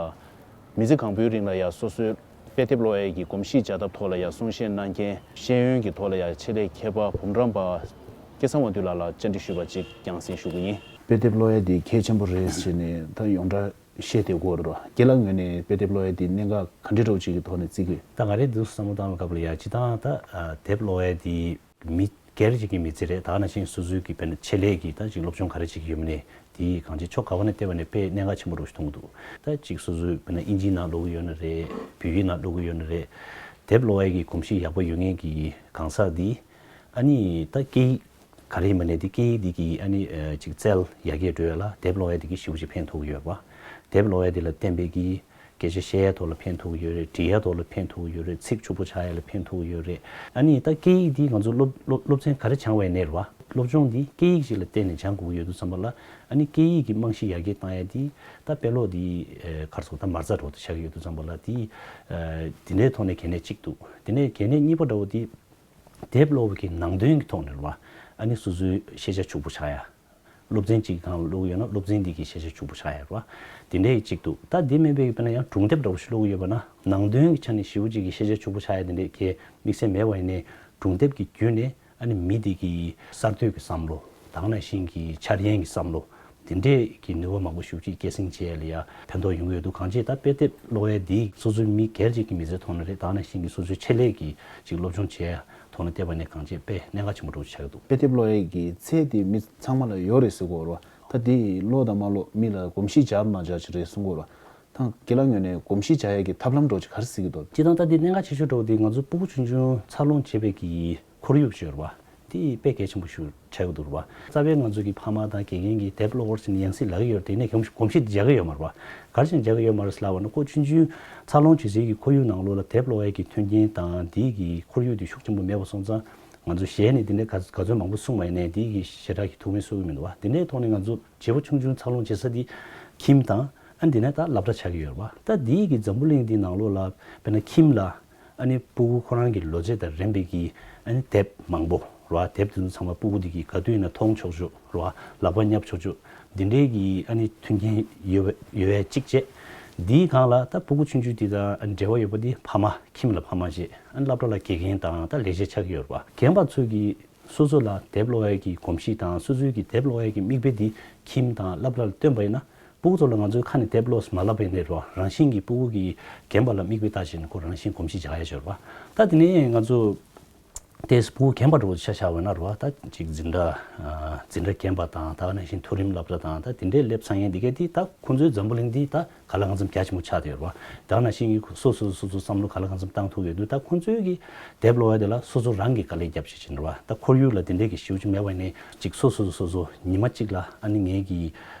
མི་ཚེ་གང་པོའི་རིང་ལ་ཡང་སོ་སོའི་དཔེ་དེབ་ཀློག་ཡས་ཀྱི་གོམས་གཤིས་འཇགས་ཐབས་ཐོག་ལ་ཡང་གསུང་བཤད་གནང་མཁན། ཤེས་ཡོན་གྱི་ཐོག་ལ་ཡང་ཆེད་ལས་མཁས་པ་འབུམ་རམས་པ་སྐལ་བཟང་དབང་འདུས་ལགས་ལ་བཅར་འདྲི་ཞུས་པ་ཅིག་རྒྱང་སྲིང་ཞུ་གི་ཡིན། དཔེ་དེབ་ཀློག་ཡས་འདི་གལ་ཆེན་པོ་རེད་ཟེར་ནས་ད་ཡོངས་གྲགས་བཤད་བསྡད་ཡོད་རེད། རྒན་ལགས་ངོས་ནས་དཔེ་དེབ་ཀློག་ཡས་འདི་གནད་འགག་ག་འདྲ་འདྲ་བོ་ཅིག་གི་ཐོག་ནས་བརྩི་གི། ད་ང་རའི་འདུག་བསམ་བློ་བཏང་བའི་སྐབས་ལ་ཡ་སྤྱིར་བཏང་ད་དེབ་ཀློག་ཡས་འདི་མི་སྒེར་གཅིག་གི་མི་ཚེ་རེད། ད་ནང་བཞིན་སོ་སོའི་གི་དཔེར་ན་ཆེད་ལས་ཀྱི་ད་ཅིག་སློབ་སྦྱོང་ག་རེ་བྱེད་ཀྱི་ཡོད་མེད་ནས་དེའི་གང་ཅི་ཕྱོགས་ག་བ་ནས་བལྟས་པ་ནས་དཔེ་གནད་འགག་ཆེན་པོ་རུ་ཞིག་མཐོང་གི་འདུག་ད་ཅིག་སོ་སོའི་དཔེར་ན་ཨིན་ཇིའི་ནང་ཀློག་གི་ཡོད་ན་རེད། བོད་ཡིག་ནང་ཀློག་གི་ཡོད་ན་རེད། དེབ་ཀློག་ཡས་ཀྱི་གོམས་གཤིས་ཡག་པོ་ཡོད་མཁན་གྱི་གང་ཟག་འདི་ཨ་ནི་ད་སྐད་ཡིག་ག་རེ་ཡིན་པ་ནས་འདི་སྐད་ཡིག་འདི་གི་ཨ་ནི་ཨ་ཅིག་རྩལ་ཡར་རྒྱས་འགྲོ་ཡ་ལ་དེབ་ཀློག་ཡས་འདི་གི་ཞེ་པོ་ཅིག་ཕན་ཐོགས་ཀྱི་ཡོད་རེད་པ། དེབ་ཀློག་ཡས་འདི་ལ་བརྟེན་པའི་གི་སྐད་ཆ་བཤད་ཡ་ཐོག་ལ་ཕན་ཐོགས་ཀྱི་ཡོད་རེད། འབྲི་ཡ་ཐོག་ལ་ཕན་ཐོགས་ཀྱི་ཡོད་རེད། ཚིག་ཕྱུག་པོ་ཆགས་ཡ་ལ་ཕན་ཐོགས་ཀྱི་ཡོད་རེད། ཨ་ནི་ད་སྐད་ཡིག་འདི་ང་ཚོ་སློབ་སློབ་སློབ་ཚན་ག་རེ་སྦྱང་བ་ཡིན་ནའི་རེད་པ། སློབ་སྦྱོང་འདི་སྐད་ཡིག་ཅིག་ལ་བརྟེན་ནས་སྦྱང་དགོས་ཀྱི་ཡོད་དུས་ཙམ་པ་ལ་ཨ་ནི་སྐད་ཡིག་གི་རྨང་གཞི་ཡར་རྒྱས་བཏང་ཡ་འདི་ད་དཔེ་ཀློག་འདི་ཨ་ག་རེ་ཟེར་ད་མ་རྩ་འདྲ་བོ་དེ་ཆགས་ཀྱི་ཡོད་དུས་ཙམ་པ་ལ་འདི་ཨ་འདི་འདྲའི་ཐོག་ནས་གལ་གནད་གཅིག་འདུག་དེ་ནས་གལ་གནད་གཉིས་པ་འདྲ་བོ་འདི་དེབ་ཀློག་པའི་གི་ནང་དོན་གྱི་ཐོག་ནས་རེད་པ། ཨ་ནི་སོ་སོའི་ཤེས་བྱ་ཕྱུག་པོ་ཆགས་ཡ། སློབ་ཚན་གཅིག་སྒང་ལ་ཀློག་གི་ཡོད་ན་སློབ་ཚན་འདི་གི་ཤེས་བྱ་ཕྱུག་པོ་ཆགས་ཡ་རེད་པ། དེ་འདྲའི་གཅིག་འདུག་ད་འདི་མིན་པའི་དཔེར་ན་ཡང་སྒྲུང་དེབ་འདྲ་བོ་ཞིག་ཀློག་གི་ཡོད་པ་ན་ནང་དོན་གྱི་ཆ་ནས་ཞེ་པོ་ཅིག་གི་ཤེས་བྱ་ཕྱུག་པོ་ཆགས་ཡ་དེ་འདྲའི་གལ་དམིགས་བསལ་མེད་པ་ཡིན་ནའི་སྒྲུང་དེབ་ཀྱི་བརྒྱུད་ནས་ཨ་ནི་མི་དེ་གི་གསར་གཏོད་ཀྱི་བསམ་བློ་དང་ནང་བཞིན་གྱི་འཆར་ཡན་གྱི་བསམ་བློ་དེ་འདྲའི་གི་ནུས་པ་མང་པོ་ཞེ་པོ་ཅིག་སྐྱེད་སྲིང་བྱེད་ཡ་ལ་ཡ་ཕན་ཐོགས་ཡོང་གི་ཡོད་འདུག་གང་ཅི་ད་དཔེ་དེབ་ཀློག་ཡ་འདི་སོ་སོའི་མི་སྒེར་གཅིག་གི་མི་ཚེ་ཐོག་ནས་རེད། དང་ནང་བཞིན་གྱི་སོ་སོའི་ཆེད་ལས་ཀྱི་ཅིག་སློབ་སྦྱོང་བྱེད་ཡ་ཐོག་ནས་བལྟས་པ་ནས་གང་ཅི་དཔེ་གནད་འགག་ཆེན་པོ་འདྲ་བོ་ཆགས་ཀྱི་འདུག་དཔེ་དེབ་ཀློག་ཡས་ཀྱི་ཚད་དེ་མི་ཚང་མ་ལ་ཡོད་རེད་ཟེར་གྱི་ཡོད་རེད་བ། ད་དེ་ཀློག་དང་མ་ཀློག་མི་ལ་གོམས་གཤིས་འཇགས་མ་འཇགས་ཅིག་རེད་གསུང་གི་ཡོད་རེད་བ། ད་རྒན་ལགས་ངོས་ནས་གོམས་གཤིས་འཇགས་ཡས་ཀྱི་ཐབས་ལམ་འདྲ་བོ་ཅིག་ག་རེ་གཟིགས་ཀྱི་འདུག་སྤྱིར་བཏང་ད་དེ་གནད་འགག་ཆེ་ཤོས་འདྲ་བོ་དེ་ང་ཚོ་སྤུ་གུ་ཆུང་ཆུང་འཚར་ལོངས་བྱེད་པའི་གི་ཁོར་ཡུག་ཅིག་ཡོད་རེད་བ། དེ་དཔེ་གལ་ཆེན་པོ་ཞིག་ཆགས་ཀྱི་འདུག་རེད་བ། རྩ་བའི་ང་ཚོ་གི་ཕ་མ་དང་དགེ་རྒན་གྱིས་དེབ་ཀློག་རོགས་ཟེར་ནས་ཡང་སེ་ལབ་ཀྱི་ཡོད་རེད། དེ་ནས་གོམས་གོམས་གཤིས་དེ་འཇགས་ཀྱི་ཡོད་མ་རེད་བ། ག་རེ་བྱས་ནས་འཇགས་ཀྱི་ཡོད་མ་རེད་ཟེར་ལབ་པ་ན་ཁོ་ཆུང་ཆུང་འཚར་ལོངས་བྱེད་སའི་གི་ཁོར་ཡུག་ནང་ལོགས་ལ་དེབ་ཀློག་ཡས་ཀྱི་མཐུན་རྐྱེན་དང་དེའི་གི་ཁོར་ཡུག་དེ་ཤུགས་ཆེན་པོ་མེད་པ་སོང་ཙང་ང་ཚོ་ཞལ་ནས་དེ་འདྲའི་ག་ག་ཚོད་མང་པོ་གསུངས་པ་ཡིན་ནའི་དེའི་གི་ཞེ་དྲག་གི་ཐུགས་ཕན་གསོས་ཀྱི་མི་འདུག་བ། དེ་འདྲའི་ཐོག་ནས་ང་ཚོ་བྱིས་པ་ཆུང་ཆུང་འཚར་ལོངས་བྱེད་ས་དེ་ཁྱིམ་དང་ཨ་འདི་ནས་ད་སློབ་གྲྭ་ཆགས་ཀྱི་ཡོད་རེད་བ། ད་འདིའི་གི་འཛམ་བུ་གླིང་འདིའི་ནང་ལོགས་ལ་དཔེར་ན་ཁྱིམ་ལ་ཨ་ནི་སྤུ་གུ་ཁོ་རང་གི་ལོ་ཚད་དང་རན་པའི་གི་ཨ་ནི་དེབ་མང་པོ་རེད་བ། དེབ་དེ་ཚོ་ཚང་མ་སྤུ་གུ་དེ་གིས་ག་དུས་ཡིན་ན་མཐོང་ཆོག་ཆོག་རེད་བ། ལག་པ་བརྙབ་ཆོག་ཆོག་འདི་འདྲའི་གི་ཨ་ནི་མཐུན་རྐྱེན་ཡོད་ཡོད་ཡས་གཅིག་བྱས། འདིའི་སྒང་ལ་ད་སྤུ་གུ་ཆུང་ཆུང་དེ་དང་ཨ་ནི་འབྲེལ་བ་ཡོད་པ་དེ་ཕ་མ། ཁྱིམ་ལ་ཕ་མ་བྱས། ཨ་ནི་སློབ་གྲྭ་ལ་དགེ་རྒན་དང་ད་ལས་བྱེད་ཆགས་ཀྱི་ཡོད་རེད་བ། རྒན་པ་ཚོས་གི་སོ་སོ་ལ་དེབ་ཀློག་ཡས་ཀྱི་གོམས་གཤིས་དང་སོ་སོའི་གི་དེབ་ཀློག་ཡས་ཀྱི་མིག་དཔེ་དེ་ཁྱིམ་དང་སློབ་གྲྭ་ལ་སྟོན་པ་ཡིན་ན། སྤུ་གུ་ཚོ་ལ་ང་ཚོའི་ཁ་ནས་དེབ་ཀློག་མ་ལབ་པ་ཡིན་ནའི་རེད་བ། རང་བཞིན་གྱིས་སྤུ་གུ་གིས་རྒན་པ་ལ་མིག་དཔེ་ལྟ་བྱས་ནས་ཁོ་རང་བཞིན་གོམས་གཤིས་འཇགས་ཡ་ཅིག་ཡོད་རེད་བ། ད་དེ་ནས་ང་ཚོ་ ཏེ་སྤུ་གུ་རྒན་པ་འདྲ་བོ་ཆ་བཞག་པ་ན་རེད་བ། ད་ཅིག་འཛིན་གྲྭ་ཨ་འཛིན་གྲྭ་རྒན་པ་དང་ད་ག་ནང་བཞིན་མཐོ་རིམ་སློབ་གྲྭ་དང་ད་དེ་འདྲའི་སླེབས་ཚར་མཁན་འདི་གས་དེ་ད་ཁོང་ཚོའི་འཛམ་བུ་གླིང་འདི་ད་ག་ལ་གང་འཚམ་རྒྱ་ཆེན་པོ་ཆགས་བསྡད་ཡོད་རེད་བ། ད་ག་ནང་བཞིན་གྱི་སོ་སོ་སོ་སོ་བསམ་བློ་ག་ལ་གང་འཚམ་བཏང་ཐུབ་ཡོད་དུས་ད་ཁོང་ཚོའི་གི་དེབ་ཀློག་ཡ་དེ་ལ་སོ་སོ་རང་གིས་དཀའ་ལས་རྒྱབ་བྱེད་ཀྱིན་རེད་བ། ད་ཁོར་ཡུག་ལ་དེ་འདྲའི་གི་ཞེ་པོ་ཅིག་མེད་པ་ཡིན་ནའི་ཅིག་སོ་སོ་སོ་སོ་ཉི་མ་གཅིག་ལ་ཨ་ནི་ངའི་གི་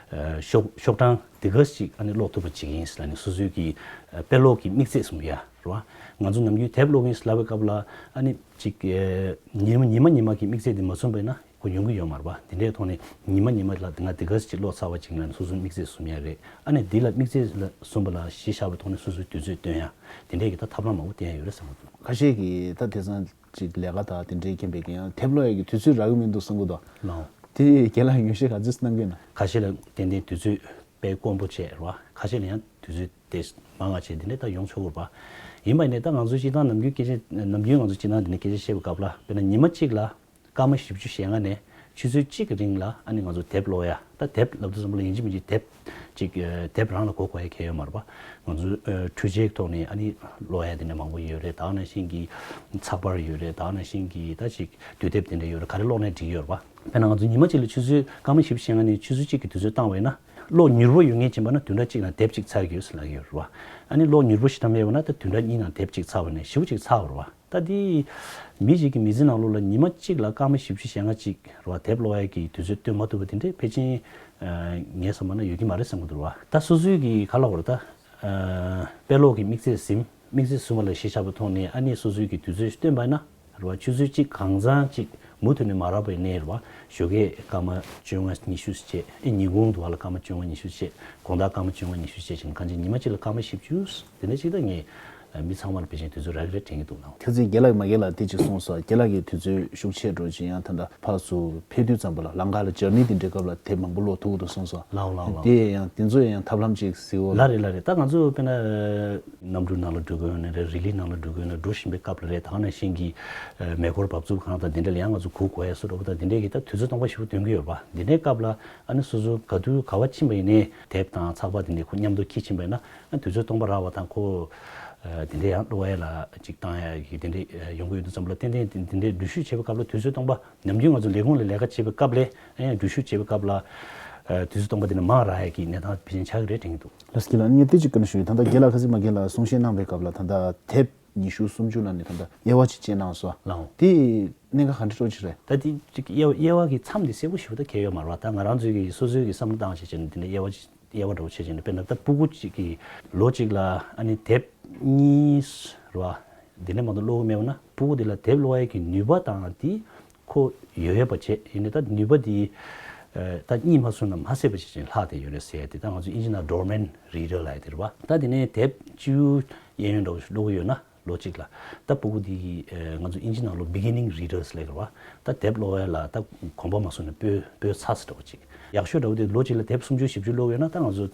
ཤོག་ཤོག་གྲངས་དེ་ག་ཅིག་ཨ་ནི་ཀློག་ཐུབ་པ་བྱེད་ཀྱི་ཡིན་ཟེར་ལབ་ནས་སོ་སོའི་གི་དཔེ་ཀློག་གི་དམིགས་ཚད་བཟུང་ཡ། རེད་བ། ང་ཚོ་ནམ་རྒྱུན་དེབ་ཀློག་གིན་ལབ་པའི་སྐབས་ལ་ཨ་ནི་ཅིག་ཉི་མ་ཉི་མ་ཉི་མ་གི་དམིགས་ཚད་དེ་མ་བཟུང་པ་ཡིན་ན་ཁོ་ཡོང་གི་ཡོད་མ་རེད་བ། དེ་འདྲའི་ཐོག་ནས་ཉི་མ་ཉི་མ་ལ་ང་དེ་ག་ཅིག་ཀློག་ཚར་བ་ཅིག་ལ་སོ་སོའི་དམིགས་ཚད་བཟུང་ཡ་རེད། ཨ་ནི་འདི་ལ་དམིགས་ཚད་ལ་བཟུང་པ་ལ་གཞི་བཞག་པའི་ཐོག་ནས་སོ་སོའི་དུས་ཚོད་བཏོན་ཡ། དེ་འདྲའི་གི་ད་ཐབས་ལམ་མང་པོ་བསྟེན་ཡ་ཡོད་རེད་བསམ་གྱི་འདུག་ཁ་ཤས་ཀྱིས་ད་དེང་སང་ཅིག་ལས་ཀ་དང་དེ་འདྲའི་རྐྱེན་པས་ཀྱི་ཡང་དེབ་ཀློག་ཡ་གི་དུས་ཚོད་རག་གི་མི་འདུག་བསམ་གྱི་འདུག་ལའོ། དེ་རྒན་ལགས་ངོས་བཞེས་ག་ཚོད་གནང་གི་ཡོད་ན། ཁ་ཤས་ལ་ཏན་ཏན་དུས་ཚོད་དཔེ་དཀོན་པོ་བྱས་རེད་བ། ཁ་ཤས་ལ་ཡང་དུས་ཚོད་དེ་མང་བ་བྱས་དེ་འདྲ་ད་ཡོང་ཆོག་གི་རེད་བ། ཡིན་པ་ནས་ད་ང་ཚོ་སྤྱིར་བཏང་ནམ་རྒྱུན་སྐད་ཆ་ནམ་རྒྱུན་ང་ཚོ་སྤྱིར་བཏང་དེ་འདྲ་སྐད་ཆ་བཤད་པའི་སྐབས་ལ་དཔེར་ན་ཉི་མ་གཅིག་ལ་སྐར་མ་བཞི་བཅུ་ཞེ་ལྔ་ནས་ཆུ་ཚོད་གཅིག་གི་རིང་ལ་ཨ་ནི་ང་ཚོ་དེབ་ཀློག་ཡ། ད་དེབ་ལབ་དུས་ཙམ་པ་ལ་ཡིན་གཅིག་མིན་གཅིག་དེབ་ཅིག་དེབ་རང་ལ་གོ་དགོས་ཡ་གང་ཡང་ཡོད་མ་རེད་བ། ང་ཚོ་འཕྲུལ་ཆས་ཐོག་ནས་ཨ་ནི་ཀློག་ཡ་དེ་འདྲ་མང་པོ་ཡོད་རེད། ད་ག་ནང་བཞིན་གྱི་ཚགས་པར་ཡོད་རེད། ད་ག་ནང་བཞིན་གྱི་ད་ཅིག་དུས་དེབ་དེ་འདྲ་ཡོད་རེད། ག་རེ་ཀློག་ནའི་འགྲིག་ཡོད་རེད་བ། དཔེར་ན་ང་ཚོ་ཉི་མ་གཅིག་ལ་ཆུ་ཚོད་སྐར་མ་བཞི་བཅུ་ཞེ་ལྔ་ནས་ཆུ་ཚོད་གཅིག་གི་དུས་ཚོད་བཏང་བ་ཡིན་ན་ཀློག་མྱུར་པོ་ཡོང་མཁན་ཡིན་པ་ན་བདུན་ཕྲག་གཅིག་ནང་དེབ་གཅིག་ཚར་གྱི་ཡོད་ཟེར་ལབ་ཀྱི་ཡོད་རེད་བ། ཨ་ནི་ཀློག་མྱུར་པོ་ཞེ་དྲག་མེད་པ་ན་ད་བདུན་ཕྲག་གཉིས་ནང་དེབ་གཅིག་ཚར་བ་ནས་ཞེ་པོ་ཅིག་ཚར་བ་རེད་བ། ད་དེ་མི་ཞིག་གི་མི་ཚེ་ནང་ལོགས་ལ་ཉི་མ་གཅིག་ལ་སྐར་མ་བཞི་བཅུ་ཞེ་ལྔ་གཅིག་རེད་བ། དེབ་ཀློག་ཡ་གི་དུས་ཚོད་བཏོན་མ་ཐུབ་པ་དེ་འདྲས་ཕལ་ཆེར་ངས་བསམ་པ་ན་ཡོད་ཀྱི་མ་རེད་བསམ་གྱི་འདུག་རེད་བ། ད་སོ་སོའི་གི་ག་ལབ་དགོས་རེད། ད་དཔེ་ཀློག་གི་དམིགས་ཚད་ཟིན་དམིགས་ཚད་བཟུང་བ་ལ་གཞི་བཞག་པའི་ཐོག་ནས་ཨ་ནི་སོ་སོའི་གི་དུས་ཚོད་བཏོན་པ་ཡིན་ན། རེད་བ། ཆུ་ཚོད་གཅིག་གང་ཚང་གཅིག་མུ་མཐུད་ནས་མ་རག་པ་ཡིན་ནའི་རེད་བ། ཞོགས་ཀས་སྐར་མ་བཅོ་ལྔ་ཉི་ཤུ་བྱས། ཨེ་ཉིན་གུང་དུ་བ་ལ་སྐར་མ་བཅོ་ལྔ་ཉི་ཤུ་བྱས། དགོང་དག་སྐར་མ་བཅོ་ལྔ་ཉི་ཤུ་བྱས་བྱས་ནས་གང་ཅི་ཉི་མ་གཅིག་ལ་སྐར་མ་བཞི་བཅུ། དེ་འདྲ་ཅིག་ད་ངས་མི་ཚང་མ་ལ་ཕལ་ཆེར་དུས་ཚོད་རག་གི་རེད་དྲན་གྱི་འདུག་ལགས། ཁྱེད་ཚོས་རྒན་ལགས་མ་རྒན་ལགས་དེ་ཅིག་གསུངས་སོང་། རྒན་ལགས་ཀྱིས་དུས་ཚོད་ཤུགས་ཆེ་འགྲོ་ཅིག་ཡང་ད་ལྟ་ཕར་ཚུར་ཕེབས་དུས་ཙམ་པ་ལ་ལམ་ཁ་ལ་འཇར་ནི་དེ་འདྲའི་སྐབས་ལ་དེབ་མང་པོ་ཀློག་ཐུབ་ཀྱི་འདུག་གསུངས་སོང་། ལགས་ལགས་ལགས། དེ་ཡང་དེ་ཚོ་ཡང་ཐབས་ལམ་ཅིག་གཟིགས་འོ་ལ། ལགས་རེད་ལགས་རེད། ད་ང་ཚོ་དཔེར་ན་གནམ་གྲུ་ནང་ལ་འགྲོ་དགོས་ཡོད་ན་རེད། རི་ལི་ནང་ལ་འགྲོ་དགོས་ཡོད་ན་འགྲོ་བཞིན་པའི་སྐབས་ལ་རེད། ད་ག་ནང་བཞིན་གྱི་མེ་འཁོར་འབབ་ཚུགས་གང་དང་དེ་འདྲ་ལ་ཡང་ང་ཚོ་སྒུག་དགོས་ཡ་བཟོ་འདྲ་པོ་དང་དེ་འདྲའི་གི་ད་དུས་ཚོད་སྟོང་པ་ཞིག་འདོན་གྱི་ཡོད་པ། འདི་འདྲའི་སྐབས་ལ་ཨ་ནི་སོ་སོ་ག་དུས་ག་བ་ཕྱིན་པ་ཡིན་ནའི་དེབ་དང་ཚགས་པར་དེ་འདྲའི་ཁོ་མཉམ་དུ་འཁྱེར་ཕྱིན་པ་ཡིན་ན་ཨ་དུས་ཚོད་སྟོང་པ་རག་པ་དང་ཁོ་དེ་འདྲའི་ཡང་ཀློག་ཡ་ལ་ཅིག་བཏང་ཡ་གི་དེ་འདྲའི་ཡོང་གི་ཡོད་དུས་ཙམ་པ་ལ་ཏན་ཏན་དེ་འདྲའི་འགྲུལ་བཞུད་བྱེད་པའི་སྐབས་ལ་དུས་ཚོད་སྟོང་པ། ནམ་རྒྱུན་ང་ཚོ་ལས་ཁུངས་ལ་ལས་ཀ་བྱེད་པའི་སྐབས་ལས་ཨ་ཡང་འགྲུལ་བཞུད་བྱེད་པའི་སྐབས་ལ་ཨ་དུས་ཚོད་སྟོང་པ་དེ་ནས་མང་རག་ཡ་གི་གནས་སྟངས་ཕལ་ཆེར་ཆགས་ཀྱི་རེད་དྲན་གྱི་འདུག་ལགས་སོ། རྒན་ལགས་ངས་ཏོག་ཙམ་སྐད་ཆ་ཞུ་ཡིན། ད་ལྟ་རྒན་ལགས་ཁ་སང་མ་རྒན་ལགས་གསུང་བཤད་གནང་བའི་སྐབས་ལ་ད་ལྟ་དེབ་ཉི་ཤུ་སུམ་ཅུ་ལ་ནས་ད་ལྟ་དབྱེ་བ་ཅིག་བཅད་གནང་སོང་། ལགས། དེ་གནད་འགག་ག་འདྲ་འདྲ་ཅིག་རེད། ད་དེ་ཅིག་དབྱེ་དབྱེ་བ་གི་མཚམས་དེ་གསལ་པོ་ཞེ་པོ་ད་གང་ཡང་ཡོད་མ་རེད་བ། ད་ང་རང་ཚོའི་གི་སོ་སོའི་གི་བསམ་བློ་བཏང་བྱས་བྱས་ནས་དེ་འདྲ་དབྱེ་བ་ཅིག་དབྱེ་བ་འདྲ་བོ་བྱས་བྱས་ནས་དཔེར་ན་ད་སྤུ་གུ་གཅིག་གིས་ལོ་གཅིག་ལ་ཨ་ནི་དེབ་གཉིས་རེད་བ། འདི་ནས་མ་གཏོགས་ཀློག་གི་མེད་པ་ན་སྤུ་གུ་འདི་ལ་དེབ་ཀློག་ཡས་ཀྱི་ནུས་པ་དང་དེ་ཁོ་ཡོད་ཡོད་པ་བྱས་ཡིན་ནའི་ད་ནུས་པ་དེ་ད་གཉིད་མ་སོང་ན་མ་སད་པ་བྱས་ཅིང་ལྷག་བསྡད་ཡོད་རེད་ཟེར་ཡ་དེ་ད་ང་ཚོ་ཨིན་ཇི་ནང་ཌོར་མེན་ཊི་རི་ཌར་ལབ་ཡ་དེ་རེད་བ། ད་དེ་ནས་དེབ་བཅུ་གཡས་གཡོན་འདྲ་བོ་ཞིག་ཀློག་གི་ཡོད་ན། ལོ་གཅིག་ལ། ད་སྤུ་གུ་འདི་ཨ་ང་ཚོ་ཨིན་ཇི་ནང་ལོ་beginning readers ལབ་ཀྱི་རེད་བ། ད་དེབ་ཀློག་ཡ་ལ་ད་གོམ་པ་མ་སོང་ནས་སྤོས་སྤོས་ཚར་ས་འདྲ་བོ་ཅིག་ཡག་ཤོས་འདྲ་བོ་དེ་ལོ་གཅིག་ལ་དེབ་སུམ་ཅུ་བཞི་བཅུ་ཀློག་ཡོད་ན་ད་ང་ཚོ་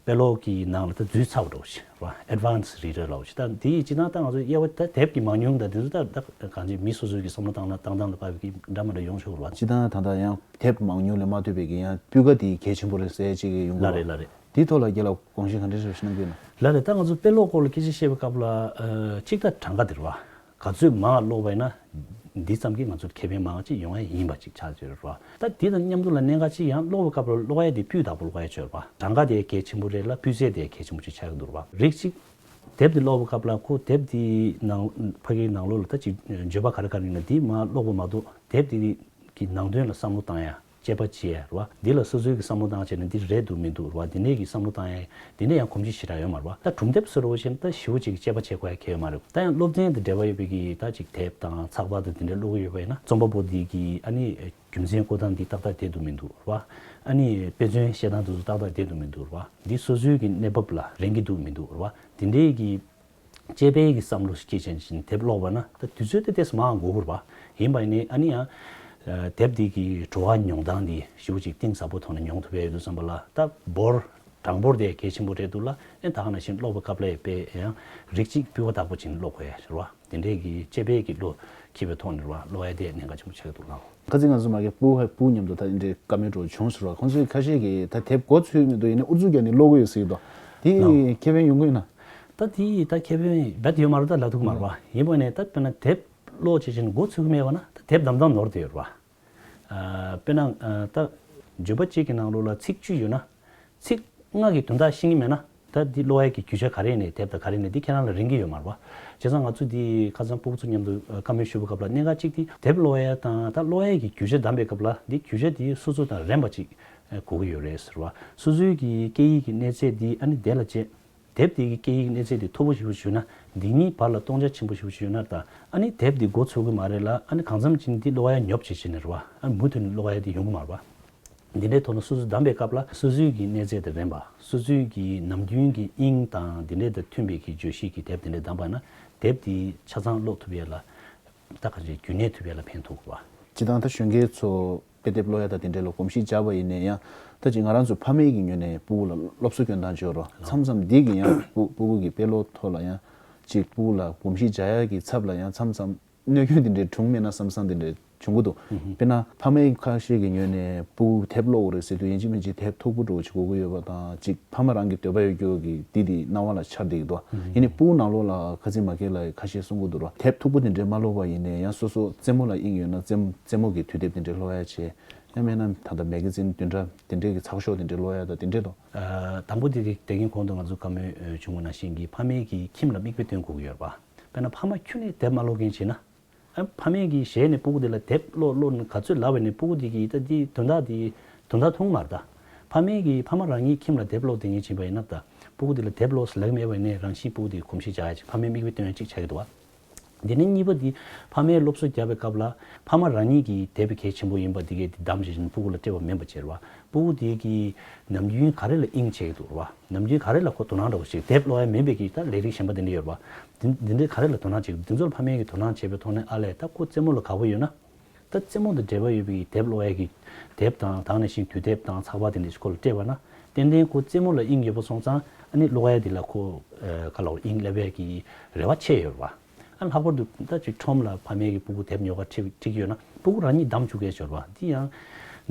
དཔེ་ཀློག་གི་ནང་ལ་ད་འཛུལ་ཚར་བ་འདྲ་བོ་ཅིག་རེད་བ། advanced reader ལབ་བ་ཅིག་ད་འདི་སྤྱིར་བཏང་ད་ང་ཚོ་དབྱེ་བ་ད་དེབ་ཀྱི་མང་ཉུང་དང་དེ་ཚོ་ད་ད་གང་ཅི་མི་སོ་སོའི་གི་བསམ་བློ་བཏང་སྟངས་ལ་དཔག་པའི་གི་འདྲ་མི་འདྲ་ཡོང་ཆོག་རེད་བ། སྤྱིར་བཏང་ད་ལྟ་ཡང་དེབ་མང་ཉུང་ལས་མ་ལྟོས་པའི་གི་ཡང་སྤུས་ཀ་དེ་གལ་ཆེན་པོ་རེད་ཟེར་ཅིག་ཡོང་གི་ལ་རེད་ལ་རེད། དེའི་ཐོག་ལ་རྒན་ལགས་དགོངས་གཞི་ག་འདྲ་ཞིག་གནང་གི་ཡོད་ན། ལགས་རེད། ད་ང་ཚོ་དཔེ་ཀློག་སྐོར་ལ་སྐད་ཆ་བཤད་པའི་སྐབས་ལ་ཨ་གཅིག་ད་གྲངས་ཀ་དེ་རེད་བ། ག་ཚོད་མང་ཀློག་པ་ཡིན་ན་འདི་ཙམ་གྱིས་ང་ཚོར་ཁེ་ཕན་མང་ཅིག་ཡོང་ཡ་ཡིན་པ་ཅིག་ཆགས་ཀྱི་རེད་བ། ད་དེ་དང་མཉམ་དུ་ལ་གནད་འགག་ཅིག་ཡང་ཀློག་པའི་སྐབས་ལ་ཀློག་ཡ་དེ་སྤུས་དག་པོ་ཀློག་ཡ་ཆོག་རེད་བ། གྲངས་ཀ་དེ་གལ་ཆེན་པོ་རེད་ལ་སྤུས་ཚད་དེ་གལ་ཆེན་པོ་ཅིག་ཆགས་ཀྱི་འདུག་རེད་བ། རིགས་གཅིག་དེབ་དེ་ཀློག་པའི་སྐབས་ལ་ཁོ་དེབ་དེའི་ནང་ཕ་གིའི་ནང་ལོགས་ལ་ད་ཅིག་བརྗོད་པ་ག་རེ་ག་རེ་ཡིན་ན་དེ་མར་ཀློག་པ་མ་གཏོགས་དེབ་དེ་གི་ནང་དོན་ལ་བསམ་བློ་བཏང་ཡ། དཔྱད་པ་བྱེད་ཡ་རེད་བ། འདི་ལ་སོ་སོའི་གི་བསམ་བློ་བཏང་བྱས་ནས་འདི་རེད་འདུག་མི་འདུག་རེད་བ། འདི་ནས་གི་བསམ་བློ་བཏང་ཡ་འདི་ནས་ཡང་གོམས་གཤིས་ཞེ་དྲག་ཡོད་མ་རེད་བ། ད་སྒྲུང་དེབ་བཟོ་འདྲ་བོ་བྱས་ན་ད་ཞེ་པོ་ཅིག་དཔྱད་པ་བྱེད་དགོས་ཡ་གང་ཡང་ཡོད་མ་རེད། ད་ཡང་སློབ་ཚན་དང་འབྲེལ་བ་ཡོད་པའི་གི་ད་ཅིག་དེབ་དང་ཚགས་པར་དང་འདི་འདྲ་ཀློག་གི་ཡོད་པ་ཡིན་ན་རྩོམ་པ་པོ་འདི་གི་ཨ་ནི་རྒྱུ་མཚན་བཀོད་སྟངས་འདི་ཏག་ཏག་བསྡད་འདུག་མི་འདུག་རེད་བ། ཨ་ནི་དཔེ་མཚོན་བཤད་སྟངས་དེ་ཚོ་ཏག་ཏག་བསྡད་འདུག་མི་འདུག་རེད་བ། འདི་སོ་སོའི་གི་གནས་བབ་ལ་རན་གྱི་འདུག་མི་འདུག་རེད་བ། དེ་འདྲའི་གི་དཔྱད་པའི་གི་བསམ་བློ་ཞིག་སྐྱེས་བྱས་ནས་དེབ་ཀློག་པ་ན་ད་དུས་ཚོད་དེ་ཏོག་ཙམ་མང་དགོས་ཀྱི་རེད་པ། ཡིན་པ་ཡིན་ནའི་ཨ་ནི་ཡང་ཨ་དེབ་འདི་གི་བྲོ་བ་མྱོང་སྟངས་འདི་ཞེ་པོ་ཅིག་གཏིང་ཟབ་པོ་ཐོག་ནས་མྱོང་ཐུབ་ཡ་ཡོད་དུས་ཙམ་པ་ལ་ད་འབོར་གྲངས་འབོར་དེ་གལ་ཆེན་པོ་རེད་འདུག་ལ། ཨེ་ད་ག་ནང་བཞིན་ཀློག་པའི་སྐབས་ལ་དཔེ་ཡང་རིགས་གཅིག་སྤུས་ཀ་དག་པོ་ཅིག་ཀློག་དགོས་ཡ་རེད་བ། དེ་འདྲའི་གི་དཔྱད་པའི་གི་བློ་འཁྱེར་བའི་ཐོག་ནས་རེད་བ། ཀློག་ཡ་དེ་གནད་འགག་ཆེན་པོ་ཆགས་ཀྱི་འདུག་ལ། ཁ་སང་ང་ཚོ་མ་གི་སྤུ་ཧའི་སྤུ་མཉམ་དུ་ད་འདི་འདྲའི་བཀའ་མོལ་འདྲ་བོ་བྱུང་ཟེར་བ། ཁོང་ཚོའི་ཁ་ཤས་ཀྱིས་ད་དེབ་མགོ་ཚོས་མི་འདུག་ཡིན་ནའི་ཨུ་ཚུགས་རྒྱག་ནས་ཀློག་གི་ཡོད་ཟེར་གྱི་འདུག་དེ་ལའོ། ཁེ་ཕན་ཡོང་གི་ཡོད་ན། ད་དེ་ད་ཁེ་ཕན་རྦད་ཡོད་མ་རེད། ད་ལབ་ཐུབ་ཀྱི་མ་རེད་བ། ཡིན་པ་ནས་ད་དཔེར་ན་དེབ་ ཀློག་བྱེད་བཞིན་འགོ་ཚུགས་ཀྱི་མེད་པ་ན་ད་དེབ་བདམས་སྟངས་ནོར་བསྡད་ཡོད་རེད་བ། ཨ། དཔེར་ན་ཨ། ད་བརྗོད་པ་གཅིག་གི་ནང་ལོགས་ལ་ཚིག་བཅུ་ཡོད་ན། ཚིག་ལྔ་གི་དོན་དག་ཤེས་ཀྱི་མེད་ན། ད་འདི་ཀློག་ཡས་ཀྱི་རྒྱུ་ཆ་ག་རེ་ནས་དེབ་དང་ག་རེ་ནས་འདི་ཁྱེད་རང་ལ་རིང་གི་ཡོད་མ་རེད་བ། བྱས་ཙང་ང་ཚོ་འདི་ཁ་སང་སྤུ་གུ་ཚོ་མཉམ་དུ་བཀའ་མོལ་ཞུ་བའི་སྐབས་ལ་གནད་འགག་གཅིག་འདི་དེབ་ཀློག་ཡས་དང་ད་ཀློག་ཡས་ཀྱི་རྒྱུ་ཆ་བདམས་པའི་སྐབས་ལ་འདི་རྒྱུ་ཆ་འདི་སོ་སོ་དང་རན་པ་ཅིག་དགོས་ཀྱི་ཡོད་རེད་ཟེར་བ། སོ་སོའི་གི་སྐད་ཡིག་གི་གནས་ཚད་འདི་ཨ་ནི་དེ་ལ་བྱས། དེབ་དེ་གི་སྐད་ཡིག་གནས་ཚད་དེ་མཐོ་པོ་ཞེ་པོ་ཞུས་ན་འདི་གཉིས་བར་ལ་སྟོང་ཆ་ཆེན་པོ་ཞེ་པོ་ཞུས་ན་ད་ཨ་ནི་དེབ་འདི་འགོ་ཚུགས་ཀྱི་མ་རེད་ལ། ཨ་ནི་གང་འཚམ་ཅིག་འདི་ཀློག་ཡ་ཉོབ་བྱེད་བྱེད་ནི་རེད་བ། ཨ་ནི་མུ་མཐུད་ནས་ཀློག་ཡ་དེ་ཡོང་གི་མ་རེད་བ། འདི་འདྲའི་ཐོག་ན་སོ་སོ་བདམས་པའི་སྐབས་ལ་སོ་སོའི་གི་གནས་ཚད་དང་རན་པ། སོ་སོའི་གི་ནམ་རྒྱུན་གི་དབྱིངས་དང་འདི་འདྲའི་དང་མཐུན་པའི་གི་བརྗོད་གཞི་གི་དེབ་འདི་འདྲ་བདམས་པ་ན་དེབ་འདི་ཆ་ཚང་ཀློག་ཐུབ་ཡ་ལ་ད་ག་ཅིག་རྒྱུན་གནས་ཐུབ་ཡ་ལ་ཕན་ཐོགས་གི་བ། སྤྱིར་བཏང་ད་གཞོན་སྐྱེས་ཚོ་དཔེ་དེབ་ཀློག་ཡ་དང་དེ་འདྲའི་ལ་གོམས་གཤིས་འཇགས་པ་ཡིན་ནའི་ཡང་ད་ཅིག་ང་རང་ཚོ་ཕ་མེས་ཀྱི་ངོས་ནས་སྤུ་གུ་ལ་སློབ་གསོ་སྐྱོན་སྟངས་བྱེད་རོགས། མཚམས་མཚམས་འདི་གི་ཡང་སྤུ་སྤུ་གུ་གི་དཔེ་ཀློག་ཐོག་ལ་ཡང་ཅིག་སྤུ་གུ་ལ་གོམས་གཤིས་འཇགས་ཡ་གི་ཚབ་ལ་ཡང་མཚམས་མཚམས་གནོད་སྐྱོན་དེ་འདྲའི་འབྱུང་མེད་ན་བསམ་བསམ་དེ་འདྲའི་བྱུང་གི་འདུག་དཔེར་ན་ཕ་མེས་ཁ་ཤས་ཀྱི་ངོས་ནས་སྤུ་གུ་དེབ་ཀློག་དགོས་རེད་ཟེར་དུས་ཡིན་གཅིག་མིན་གཅིག་དེབ་མཐུག་པོ་འདྲ་བོ་ཅིག་དགོས་ཀྱི་ཡོད་པ་དང་ཅིག་ཕ་མ་རང་གི་འདོད་པ་ཡོད་རྒྱུ་གི་འདི་དེ་སྣང་བ་ལ་འཆར་བསྡད་ཀྱི་འདུག་ཡིན་ནའི་སྤུ་གུ་ནང་ལོགས་ལ་ཁ་ཚིག་མ་ཁེལ་ལ་ཁ་ཤས་གསུང་གི་འདུག་ར། དེབ་མཐུག་པོ་དེ་འདྲའི་མ་ཀློག་པ་ཡིན་ནའི་ཡང་སོ་སོ་རྩེད་མོ་ལ་དབྱིངས་ཡོད་ན་རྩེད་རྩེད་མོ་གི་དུས་དེབ་དེ་འདྲའི་ཀློག་ཡ་བྱེད། ཡང་མིན་ན་ད་ལྟ་མེ་ག་ཛིན་བདུན་ཕྲག་དེ་འདྲའི་གི་ཚགས་ཤོག་དེ་འདྲའི་ཀློག་ཡ་དང་དེ་འདྲའི་དང་། ཨ། དང་པོ་དེ་དེ་དེ་གིན་གོང་དུ་ང་ཚོ་བཀའ་མོལ་བྱུང་བ་ནང་བཞིན་གྱི་ཕ་མའི་གི་ཁྱིམ་ལ་མིག་དཔེ་སྟོན་དགོས་ཀྱི་ཡོད་རེད་པ། དཔེར་ན་ཕ་མ་ཁྱོན་ནས་དེབ་མ་ཀློག་མཁན་བྱས་ན། ཨ། ཕ་མས་ཀྱིས་ཞལ་ནས་སྤུ་གུ་དེ་ལ་དེབ་ཀློག་ཀློག་ནས་ག་ཚོད་ལབ་པ་ཡིན་ནའི་སྤུ་གུ་དེ་གིས་ད་འདི་དོན་དག་དེ་དོན་དག་མཐོང་མ་རེད་ད། ཕ་མས་ཀྱིས་ཕ་མ་རང་ཉིད་ཁྱིམ་ལ་དེབ་ཀློག་བསྡད་མཁན་བྱས་པ་ཡིན་ན་ད་སྤུ་གུ་དེ་ལ་དེབ་ཀློག་ཟེར་ལབ་ཀྱི་མེད་པ་ཡིན་ནའི་རང་བཞིན་སྤུ་གུ་དེ་གོམས་གཤིས་འཇགས་ཡ་ཅིག་ཕ་མས་མིག་དཔེ་སྟོན་ཡ་ཅིག་ཆགས་ཀྱི་འདུག་བ། འདི་ནས་གཉིས་པ་འདི་ཕ་མས་སློབ་གསོ་རྒྱག་པའི་སྐབས་ལ་ཕ་མ་རང་ཉིད་ཀྱིས་དེབ་གལ་ཆེན་པོ་ཡིན་པ་འདི་གས་འདི་བདམས་བྱས་ནས་སྤུ་གུ་ལ་སྤྲད་པ་མིན་པ་བྱས་རེད་བ། སྤུ་གུ་དེ་གིས་ནམ་རྒྱུན་ག་རེ་ལ་དབྱིངས་ཆགས་ཀྱི་འདུག་རེད་བ། ནམ་རྒྱུན་ག་རེ་ལ་ཁོ་དོ་སྣང་འདྲ་བོ་ཞིག་དེབ་ཀློག་ཡ་མིན་པའི་གི་ད་ལས་རིགས་གཞན་པ་དེ་འདྲ་ཡོད་རེད་བ། དེ་དེ་འདྲའི་ག་རེ་ལ་དོ་སྣང་བྱེད་ཀྱི་འདུག་འདི་ཚོ་ལ་ཕ་མས་ཀྱིས་དོ་སྣང་བྱས་པའི་ཐོག་ནས་ཨ་ལས་ད་ཁོ་རྩེད་མོ་ལ་དགའ་པོ་ཡོད་ན། ད་རྩེད་མོ་དང་འབྲེལ་བ་ཡོད་པའི་དེབ་ཀློག་ཡ་གི་དེབ་དང་དེ་ནང་བཞིན་དུས་དེབ་དང་ཚགས་པར་དེ་འདྲ་ཞིག་ཁོ་ལ་སྤྲད་པ་ན་ཏན་ཏན་ཁོ་རྩེད་མོ་ལ་དབྱིངས་ཡོད་པ་སོང་ཙང་ཨ་ནི་ཀློག་ཡ་དེ་ལ་ཁོ་ཨ་ག་ལ་དབྱིངས་སླེབས་ཡ་གི་རེ་བ་ཆེ་ཡོད་རེད་བ། ཨ་ལྷག་པར་དུ་ད་ཅིག་ཁྲོམ་ལ་ཕ་མས་ཀྱི་སྤུ་གུ་དེབ་ཉོ་ག་ཁྲིད་ཁྲིད་ཀྱི་ཡོད་ན་སྤུ་གུ་རང་ཉིད་བདམས་བཅུག་གི་ཡོད་རེད་བ། འདི་ཡང་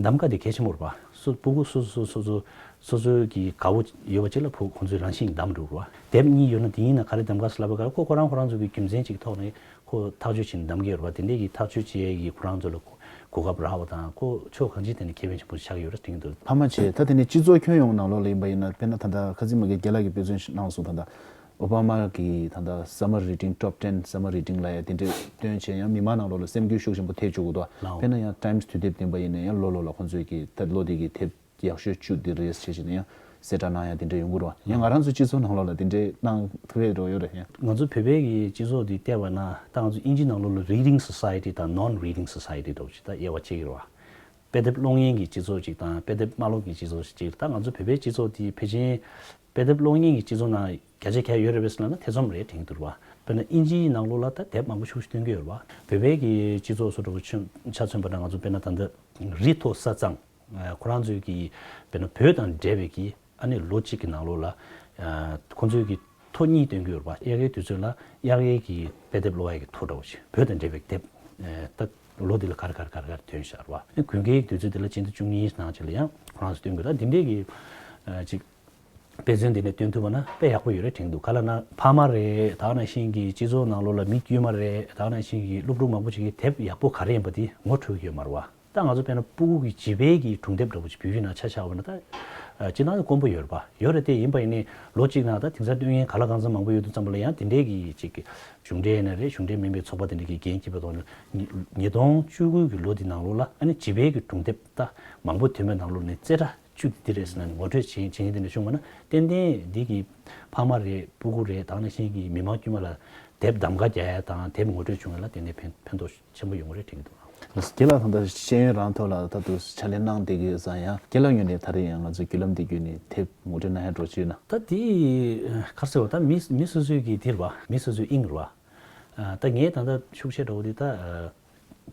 གདམ་ག་དེ་གལ་ཆེན་པོ་རེད་བ། སོ་སྤུ་གུ་སོ་སོ་སོ་སོ་སོ་སོའི་གི་དགའ་བོ་ཡོད་པ་ཅིག་ལ་ཕུག་ཁོང་ཚོས་རང་བཞིན་གདམ་འགྲོ་རེད་བ། དེབ་གཉིས་ཡོད་ན་དེ་གཉིས་ནང་ག་རེ་གདམ་ག་ཟེར་ལབ་པའི་སྐབས་ཁོ་ཁོ་རང་ཁོ་རང་ཚོ་གི་རྒྱུ་མཚན་ཅིག་ཐོག་ནས་ཁོ་ཐག་གཅོད་བྱེད་ནས་གདམ་གི་ཡོད་རེད་བ། དེ་འདྲའི་གི་ཐག་གཅོད་བྱེད་ཡས་གི་ཁོ་རང་ཚོ་ལ་གོ་གོ་སྐབས་རག་པ་དང་ཁོ་ཕྱོགས་གང་ཅིའི་ཐད་ནས་ཁེ་ཕན་ཆེན་པོ་ཆགས་ཀྱི་ཡོད་རེད་དྲན་གྱི་འདུག་ཕ་མ་བྱས་ད་དེ་ནས་སྤྱི་ཚོགས་ཁྱོན་ཡོངས་ནང་ལོགས་ལ་ཡིན་པ་ཡིན་ན་དཔེར་ན་ད་ལྟ་ཁ་ཚིག་མ་གི་རྒན་ལགས་ཀྱིས་དཔེ་མཚོན་གནང་སོང་། ད་ལྟ་ཨོ་བྷ་མ་གི་ད་ལྟ་Summer Reading Top ten Summer Reading ལབ་ཡ་དེ་འདྲ་བཏོན་བྱས་ཡང་མི་མང་ནང་ལོགས་ལ་སེམས་འགུལ་ཤུགས་ཆེན་པོ་ཐེབས་བཅུག་གི་འདུག་ལའོ། དཔེར་ན་ཡང་Times དུས་དེབ་བདུན་པ་ཡིན་ན་ཡང་ལོ་ལོ་ལ་ཁོང་ཚོས་ཀྱི་ད་ལོ་དེ་གི་དེབ་ཡག་ཤོས་བཅུ་དེ་རེད་ཟེར་བྱས་ནས་ཡང་གསལ་བསྒྲགས་གནང་ཡ་དེ་འདྲ་ཡོང་གི་རེད་བ། ཡང་ང་རང་ཚོ་སྤྱི་ཚོགས་ནང་ལོགས་ལ་དེ་འདྲ་གནང་ཐུབ་ཡ་འགྲོ་ཡོད་རེད་ཡང་། ང་ཚོ་བོད་པའི་གི་སྤྱི་ཚོགས་འདི་བལྟས་པ་ན་ད་ང་ཚོ་དབྱིན་ཇི་ནང་ལོགས་ལ་Reading Society དང་Non-Reading Society འདྲ་བོ་ཞིག་ད་དབྱེ་བ་ཕྱེ་གི་རེད་བ། དཔེ་དེབ་ཀློག་མཁན་གྱི་སྤྱི་ཚོགས་ཅིག་དང་དཔེ་དེབ་མ་ཀློག་མཁན་སྤྱི་ཚོགས་ཅིག་ད་ང་ཚོ་བོད་པའི་སྤྱི་ཚོགས་འདི་ཕལ་ཆེར་དཔེ་དེབ་ཀློག་མཁན་གྱི་སྤྱི་ཚོགས་ནང་བརྒྱ་ཆ་བརྒྱ་ཡོད་རེད་པས་ཟེར་ན་ཐེ་ཚོམ་རེད་དྲན་གྱི་འདུག་རེད་བ། དཔེར་ན་དབྱིན་ཇིའི་ནང་ལོགས་ལ་ད་དེབ་མང་པོ་ཤུགས་ཤུགས་སྟོན་གྱི་ཡོད་རེད་བ། བོད་པའི་གི་སྤྱི་ཚོགས་སུ་འདྲ་བོ་ཆ་མཚོན་པ་ན་ང་ཚོ་དཔེར་ན་ད་ལྟ་རི་མཐོ་ས་གཙང་ཁོ་རང་ཚོའི་གི་དཔེར་ན་བོད་དང་འབྲེལ་བའི་གི་ཨ་ནི་ལོ་གཅིག་གི་ནང་ལོགས་ལ་ཁོང་ཚོའི་གི་ཐོ་གཉིས་སྟོན་གྱི་ཡོད་རེད་པ། དབྱར་ཁའི་དུས་ཚོད་ལ་དབྱར་ཁའི་གི་དཔེ་དེབ་ཀློག་ཡ་གི་ཐོ་འདྲ་བོ་ཞིག་བོད་དང་འབྲེལ་བའི་དེབ་ད་ལོ་འདི་ལ་ག་རེ་ག་རེ་ག་རེ་ག་རེ་ཐོན་ཤག་རེད་པ། དགུན་ཁའི་དུས་ཚོད་འདི་ལ་སྤྱི་ཟླ་བཅུ་གཉིས་ནང་ཅིག་ལ་ཡང་ཁོ་རང་ཚོ་སྟོན་དགོས། ད་འདི་འདྲའི་གི་ཅིག་དཔེ་མཚོན་འདི་ནས་སྟོན་ཐུབ་པ་ན་དཔེ་ཡག་པོ་ཡོད་རེད་དྲན་འདུག་ག་ལ་ན་ཕ་མ་རེད། ད་ག་ནང་བཞིན་གྱི་སྤྱི་ཚོགས་ནང་ལོགས་ལ་མི་དཀྱུས་མ་རེད། ད་ག་ནང་བཞིན་གྱི་སློབ་ཕྲུག་མང་པོ་ཞིག་གིས་དེབ་ཡག་པོ་ག་རེ་ཡིན་པ་དེ་ངོ་འཕྲོད་ཀྱི་ཡོད་མ་རེད་བ། ད་ང་ཚོ་དཔེར་ན་སྤུ་གུ་གི་བྱིས་པའི་གི་སྒྲུང་དེབ་འདྲ་པོ་ཅིག་བོད་ཡིག་ནང་ཆ་བཞག་པ་ན་ད་སྤྱིར་བཏང་དཀོན་པོ་ཡོད་རེད་པ། ཡོད་རེད་དེ་ཡིན་པ་ཡིན་ནའི་ལོ་གཅིག་ནང་ད་དེང་སང་སྟོན་མཁན་ག་ལ་གང་འཚམ་མང་པོ་ཡོད་དུས་ཙམ་པ་ལ་ཡང་དེ་འདྲའི་གི་ཅིག་གཞུང་འབྲེལ་ཡིན་ན་རེད། གཞུང་འབྲེལ་མིན་པའི་ཚོགས་པ་དེ་འདྲ་གི་འགན་འཁྱེར་བའི་ཐོག་ནས་ཉིས་སྟོང་བཅུ་དགུ་གི་ལོ་དེ་ནང་ལོགས་ལ་ཨ་ནི་བྱིས་པའི་གི་སྒྲུང་དེབ་ད་མང་པོ་ཐོན་པའི་ནང་ལོགས་ནས་རྩེ་གྲ་བཅུ་དེ་འདི་རེད་ཟེར་ན་ངོ་སྤྲོད་བྱེད་བྱེད་མཁན་དེ་འདྲ་བྱུང་བ་ན་ཏན་ཏན་འདི་གི་ཕ་མ་རེད། སྤུ་གུ་རེད། ད་ག་ནང་བཞིན་གྱི་མི་མང་དཀྱུས་མ་ལ་དེབ་གདམ་ག་རྒྱག་ཡ་དང་དེབ་ངོ་སྤྲོད་བྱུང་ཡ་ལ་ཏན་ཏན་ཕན་ཕན་ཐོགས་ཆེན་པོ་ཡོང་གི་རེད་དྲན་གྱི་འདུག་རྒན་ལགས་ད་ལྟ་ཤེས་ཡོན་རང་ཐོག་ལ་ད་དུང་ཕྱག་ལས་གནང་བསྡད་ཀྱི་ཡོད་ཙང་ཡང་རྒན་ལགས་ངོས་ནས་ད་རེས་ཡང་ང་ཚོའི་བརྒྱུད་ལམ་འདི་བརྒྱུད་ནས་དེབ་ངོ་སྤྲོད་གནང་ཡ་འགྲོ་ཅིག་ཡོད་ན། ད་དེ་ག་རེ་ཟེར་བ་ད་མི་མི་སོ་སོའི་གི་དེ་རེད་བ། མི་སོ་སོའི་དབྱིངས་རེད་བ། ད་ངས་ད་ལྟ་ཤུགས་ཆེ་འདྲ་བོ་དེ་ད་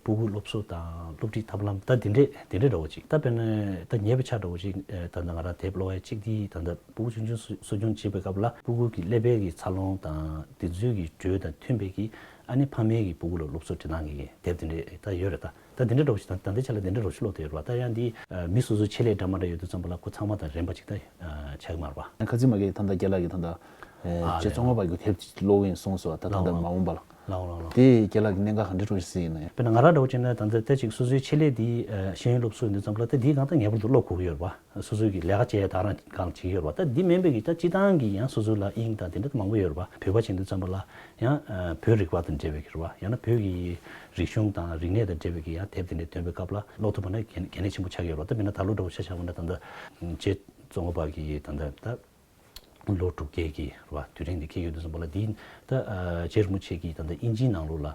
སྤུ་གུ་སློབ་གསོ་དང་སློབ་ཁྲིད་ཐབས་ལམ་ད་དེ་འདྲས་དེ་འདྲས་འདྲ་བོ་ཅིག་ད་དཔེར་ན་ད་ཉེ་བའི་ཆར་འདྲ་བོ་ཅིག་ད་ལྟ་ང་རང་དེབ་ཀློག་ཡ་གཅིག་དེ་ད་ལྟ་སྤུ་གུ་ཆུང་ཆུང་གསོ་སྐྱོང་བྱེད་པའི་སྐབས་ལ་སྤུ་གུ་གི་ཀླད་པའི་གི་འཚར་ལོངས་དང་དེ་ཚོའི་གི་འགྲོས་དང་མཐུན་པའི་གི་ཨ་ནི་ཕ་མའི་གི་སྤུ་གུ་ལ་སློབ་གསོ་སྤྲད་སྟངས་ཀྱི་དེབ་དེ་འདྲས་ད་ཡོད་རེད། ད་ད་དེ་འདྲ་འདྲ་བོ་ཞིག་ད་ད་ལྟའི་ཆ་ལ་དེ་འདྲ་འདྲ་བོ་ཞིག་ཀློག་བསྡད་ཡོད་རེད་བ། ད་ཡང་འདི་མི་སོ་སོའི་ཆེད་ལས་འདྲ་མ་འདྲ་ཡོད་དུས་ཙམ་པ་ལ་ཁོ་ཚང་མ་དང་རན་པ་ཅིག་ད་ཆགས་ཀྱི་མ་རེད་བ། ཁ་ཚིག་མ་གི་ད་ལྟ་རྒན་ལགས་ཀྱིས་ད་ལྟ་ཨ་རྗེ་ཙོང་ཁ་པ་གི་དེབ་ཀློག་གི་ཡིན་གསུངས་སོང་བ། ད་ད་ལྟ་མ་འོངས་པ་ལ་ ལའོ་ལའོ་ལའོ། དེ་རྒན་ལགས་ཀྱི་གནད་འགག་ག་འདྲ་འགྲོ་ཞིག་གཟིགས་ཡིན་ན་ཡང་། དཔེར་ན་ང་རང་འདྲ་བོ་བྱས་ན་ད་ལྟ་ད་ཅིག་སོ་སོའི་ཆེད་ལས་འདི་ཤེས་ཡོན་སློབ་གསོ་ཡིན་དུས་ཙམ་པ་ལ་ད་འདིའི་སྒང་ད་ངེས་པར་དུ་ཀློག་དགོས་ཀྱི་ཡོད་རེད་པ། སོ་སོའི་གི་ལས་ཀ་བྱས་ད་རང་སྒང་བྱེད་ཀྱི་ཡོད་རེད་པ། ད་འདི་མིན་པའི་གི་ད་སྤྱིར་བཏང་གི་ཡང་སོ་སོ་ལ་དབྱིངས་དང་དེ་འདྲ་མང་པོ་ཡོད་རེད་པ། བོད་པ་བྱེད་དུས་ཙམ་པ་ལ་ཡང་བོད་རིག་པ་དང་འབྲེལ་བའི་གི་རེད་པ། ཡང་ན་བོད་ཀྱི་རིག་གཞུང་དང་རིག་གནས་དང་འབྲེལ་བའི་གི་ཡང་དེབ་དེ་འདྲ་འདོན་པའི་སྐབས་ལ་ཀློག་ཐུབ་པ་ན་གལ་གལ་གནད་ཆེན་པོ་ཆགས་ཀྱི་ཡོད་རེད་པ། ད་དཔེར་ན་ད་ལོ་འདྲ་བོ་ཆ་བཞག་པ་ན་ད་ལྟ་རྗེ་ཙོང་ཁ་པ་གི་ད་ལྟ་ད། ལོ་དྲུག་བརྒྱད་ཀྱི་རེད་པ། དུས་དྲན་འདི་འཁེལ་ཡོད་དུས་ཙམ་པ་ལ་འདི་ད་ཨ་རྗེ་རིན་པོ་ཆེ་གིས་ད་ལྟ་དབྱིན་ཇིའི་ནང་ལོགས་ལ་ཨ་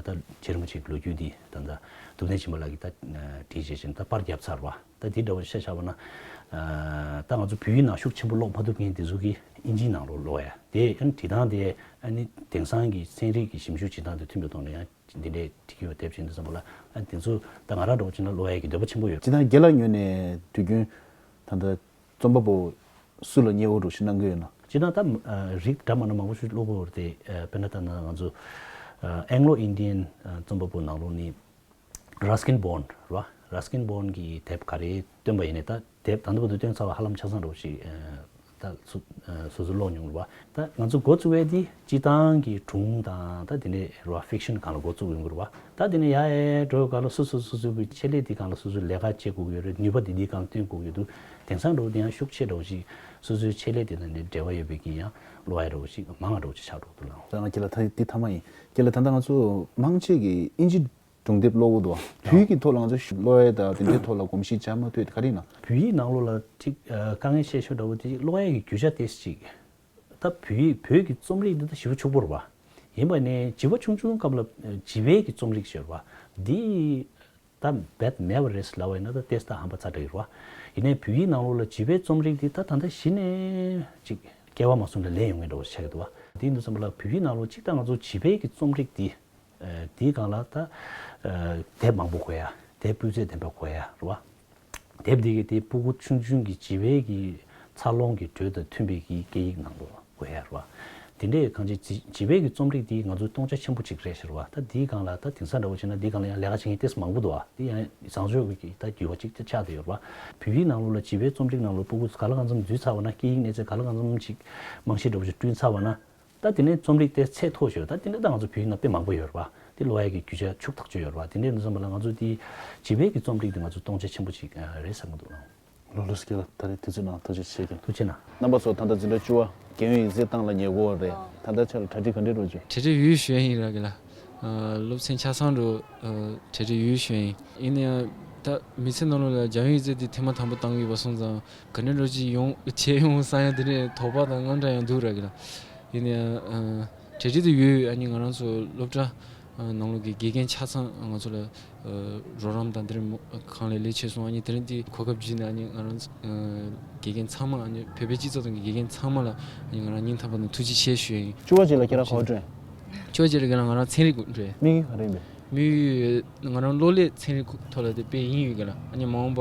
ད་རྗེ་རིན་པོ་ཆེ་གི་ལོ་རྒྱུས་འདི་ད་ལྟ་ཐུབ་བསྟན་སྦྱིན་པ་ལགས་ཀྱིས་ད་ཨ་བྲིས་བྱས་ཤིང་ད་པར་བརྒྱབ་ཚར་བ། ད་འདི་འདྲ་བོ་ཤ་ཆགས་པ་ན་ཨ་ད་ང་ཚོ་བོད་ཡིག་ནང་ཤུགས་ཆེན་པོ་ཀློག་མ་ཐུབ་མཁན་དེ་ཚོ་གིས་དབྱིན་ཇིའི་ནང་ལོགས་ཀློག་ཡ་དེ་ཨ་ནི་བྲིས་སྟངས་དེ་ཨ་ནི་དེང་སང་གི་ཚན་རིག་གི་ཞིབ་འཇུག་བྱེད་སྟངས་དེ་མཐུན་པའི་ཐོག་ནས་ཡང་འདི་འདྲའི་བྲིས་ཀྱི་ཡོད་དེ་བྱས་དུས་ཙམ་པ་ལ་ཨ་དེ་ཚོ་ད་ང་རང་འདྲ་བོ་བྱས་ན་ཀློག་ཡ་གི་འདོད་པ་ཆེན་པོ་ཡོད། སྤྱིར་བཏང་རྒན་ལགས་ངོས་ནས་དུས་རྒྱུན་ད་ལྟ་རྩོམ་པ་པོ་སུ་ལ་མཉེས་པོ་འདྲ་ཞིག་གནང་གི་ཡོད་ན། སྤྱིར་བཏང་ད་ཨ་རིགས་འདྲ་མི་འདྲ་མང་པོ་ཞིག་ཀློག་གི་ཡོད་རེད་དེ། ཨ་དཔེར་ན་ད་ན་ང་ཚོ་ཨ་Anglo Indian ཨ་རྩོམ་པ་པོ་ནང་ལོགས་ནས་Ruskin Bond རེད་པ། Ruskin Bond གི་དེབ་ག་རེ་བཏོན་པ་ཡིན་ནའི་ད་དེབ་ད་ལྟ་བར་དུ་བཏོན་ཚར་བ་ཧ་ལམ་ཆ་ཚང་འདྲ་བོ་ཞིག་ཨ་ད་སོ་ཨ་སོ་སོ་ཀློག་མྱོང་རེད་པ། ད་ང་ཚོ་འགོ་བཙུགས་པའི་དེ་སྤྱིར་བཏང་གི་སྒྲུང་དང་ད་དེ་འདྲའི་རེད་པ། ཕིག་ཤན་སྒང་ལ་འགོ་བཙུགས་ཡོང་གི་རེད་པ། ད་དེ་ནས་ཡར་འགྲོ་སྐབས་ལ་སོ་སོ་སོ་སོའི་གི་ཆེད་ལས་དེ་སྒང་ལ་སོ་སོའི་ལས་ཀ་བྱེད་དགོས་ཀྱི་ཡོད་རེད། ནུས་པ་དེ་དེའི་སྒང་ལ་བཏོན་དགོས་ཀྱི་འདུག་དེང་སང་འདྲ་བོ་དེ་ཡང་ཤུགས་ཆེ་འདྲ་བོ་ཞིག་སོ་སོའི་ཆེད་ལས་དེ་དང་འབྲེལ་བ་ཡོད་པའི་གི་ཡང་ཀློག་ཡ་འདྲ་བོ་ཞིག་མང་བ་འདྲ་བོ་ཞིག་ཆགས་འགྲོ་འདུག་ལགས། ད་ང་ཁྱེད་ལ་ད་འདི་ཐ་མ་ཡིན། ཁྱེད་ལ་ད་ལྟ་ང་ཚོ་མང་ཆེ་གི་དབྱིན་ཇི་སྒྲུང་དེབ་ཀློག་གི་འདུག་བོད་ཡིག་གི་ཐོག་ལ་ང་ཚོ་ཞིབ་ཀློག་ཡ་དང་དེ་འདྲའི་ཐོག་ལ་གོམས་གཤིས་འཇགས་མ་ཐུབ་དེ་ག་རེ་ཡིན་ན། བོད་ཡིག་ནང་ལོགས་ལ་ཅིག་ཨ་དཀའ་ངལ་ཆེ་ཤོས་འདྲ་བོ་དེ་ཀློག་ཡ་གི་རྒྱུ་ཆ་ཏོག་ཙམ་ཅིག་ད་བོད་ཡིག་བོད་ཀྱི་རྩོམ་རིག་འདི་ད་ཞེ་པོ་ཕྱུག་པོ་རེད་པ། ཡིན་པ་ནས་བྱིས་པ་ཆུང་ཆུང་སྐབས་ལ་ཨ་བྱིས་པའི་གི་རྩོམ་རིག་ཟེར་བ་འདི་ད་རྦད་མེད་པ་རེད་ལབ་པ་ཡིན་ན་ད་ཏོག་ཙམ་ད་ཧམ་པ་ཚ་དྲགས་ཡོད་རེད་པ། ཡིན་ནའི་བོད་ཡིག་ནང་ལོགས་ལ་བྱིས་པའི་རྩོམ་རིག་འདི་ད་ད་ལྟ་གཞི་ནས་ཅིག་སྐལ་བ་མ་སོང་ལ་ལེན་ཡོང་མཁན་འདྲ་བོ་ཆགས་ཀྱི་འདུག་བ། དེ་ཡིན་དུས་ཙམ་པ་ལ་བོད་ཡིག་ནང་ལོགས་ཅིག་ད་ང་ཚོ་བྱིས་པའི་གི་རྩོམ་རིག་འདི། ཨ་དེའི་སྒང་ལ་ད་ཨ་དེབ་མང་པོ་དགོས་ཡ། དེབ་སྤུས་ཚད་ལྡན་པ་དགོས་ཡ་རེད་བ། དེབ་འདི་གི་དེ་སྤུ་གུ་ཆུང་ཆུང་གི་བྱིས་པའི་གི་འཚར་ལོངས་ཀྱི་འགྲོས་དང་མཐུན་པའི་གི་སྐད་ཡིག་ནང་ལོགས་དགོས་ཡ་རེད་བ། དེ་འདྲའི་གང་ཅི་བྱིས་བྱིས་པའི་གི་རྩོམ་རིག་འདི་ང་ཚོའི་སྟོང་ཆ་ཆེན་པོ་གཅིག་རེད་ཟེར་བ། ད་དེའི་སྒང་ལ་ད་དེང་སང་འདྲ་བོ་བྱས་ན་དེའི་སྒང་ལ་ཡང་ལས་ཀ་བྱེད་མཁན་ཏོག་ཙམ་མང་པོ་འདུག་བ། དེ་ཡང་བཟང་སྤྱོད་ཀྱི་ད་འགྱུར་བ་གཅིག་ད་ཆགས་བསྡད་ཡོད་རེད་བ། བོད་ཡིག་ནང་ལོགས་ལ་བྱིས་པའི་རྩོམ་རིག་ནང་ལོགས་སྤུ་གུ་ག་ལ་གང་འཚམ་འཛུལ་ཚར་བ་ན། སྐད་ཡིག་གནས་ཚད་ག་ལ་གང་འཚམ་ཅིག་རྨང་གཞི་འདྲ་བོ་ཞིག་བསྐྲུན་ཚར་བ་ན། ད་དེ་ནས་རྩོམ་རིག་དེ་ཚད་མཐོ་ཤོས། ད་དེ་འདྲ་ད་ང་ཚོ་བོད་ཡིག་ནང་དཔེ་མང་པོ་ཡོད་རེད་པ། དེ་ཀློག་ཡ་གི་རྒྱུ་ཆ་ཕྱུག་ཐག་ཆོད་ཡོད་རེད་པ། དེ་འདྲ་ཡིན་དུས་ཙམ་པ་ལ་ང་ཚོ་དེ་བྱིས་པའི་གི་རྩོམ་རིག་དེ་ང་ཚོ་སྟོང་ཆ་ཆེན་པོ་ཅིག་ཨ་རེད་བསམ་གྱི་འདུག་ཨང་། ལགས་ལགས་སོ། རྒན་ལགས་ད་རེས་དུས་ཚོད་གནང་ཐུགས་རྗེ་ཆེ་གི། ཐུགས་རྗེ་གནང་། རྣམ་པ་ཚོ་ད་ལྟ་འཛིན་གྲྭ་བཅུ་པ་རྒན་ཡོལ་ཡིག་ཚད་བཏང་ལ་ཉེ་པོ་རེད། ད་ལྟ་ཆ་ལ་གྲ་སྒྲིག་ག་འདྲས་འགྲོ་བྱུང་། གྲ་སྒྲིག་ཡོད་ཞུ་ཡ་ཡིན་ར་རྒན་ལགས། ཨ་སློབ་ཚན་ཆ་ཚང་འགྲོ་ཨ་གྲ་སྒྲིག་ཡོད་ཞུ་ཡ་ཡིན། ཡིན་ན་ཡང་ད་མི་ཚེ་ནང་ལོགས་ལ་རྒྱ་ཡོལ་ཡིག་ཚད་དེ་ཐེངས་མ་དང་པོ་བཏང་གི་ཡོད་པ་སོང་ཙང་ག་འདྲས་འགྲོ་ཅིག་ཡོང་བྱས་ཡོང་བསམ་ཡ་དེ་འདྲས་དོགས་པ་དང་དངངས་སྐྲག་ཡང་འདུག་ར་རྒན་ལགས། ཡིན་ནའི་ཨ་གྲ་སྒྲིག་དེ་ཡོད། ཨ་ནི་ང་རང་ཚོ་སློབ་གྲྭ་ཨ་ནང་ལོགས་ཀྱི་དགེ་རྒན་ཆ་ཚང་ང་ཚོ་ལ་ཨ་རོགས་རམ་དང་དེ་རིང་གང་ལེགས་ལེགས་བྱས་སོང་། ཨ་ནི་དེ་རིང་དེ་གོ་སྐབས་བརྒྱུད་ནས་ཨ་ནི་ང་རང་ཚོ་ཨ་དགེ་རྒན་ཚང་མ་ཨ་ནི་བོད་པའི་སྤྱི་ཚོགས་ནང་གི་དགེ་རྒན་ཚང་མ་ལ་ཨ་ནི་ང་རང་སྙིང་ཐག་པ་ནས་ཐུགས་རྗེ་ཆེ་ཞུ་ཡ་ཡིན། བཅུ་པ་བཅས་ལ་ཁྱེད་རང་ག་པར་འགྲོ་ཡིན། བཅུ་པ་བཅས་ལ་ཁྱེད་རང་ང་རང་ཚན་རིག་འགྲོ་ཡིན། དམིགས་ཡུལ་ག་རེ་ཡིན་པས། དམིགས་ཡུལ་ང་རང་གློག་ཀླད་ཚན་རིག་ཐོག་ལ་དེ་དཔེ་དབྱིངས་ཡོད་གི་ལ། ཨ་ནི་མ་འོངས་པ་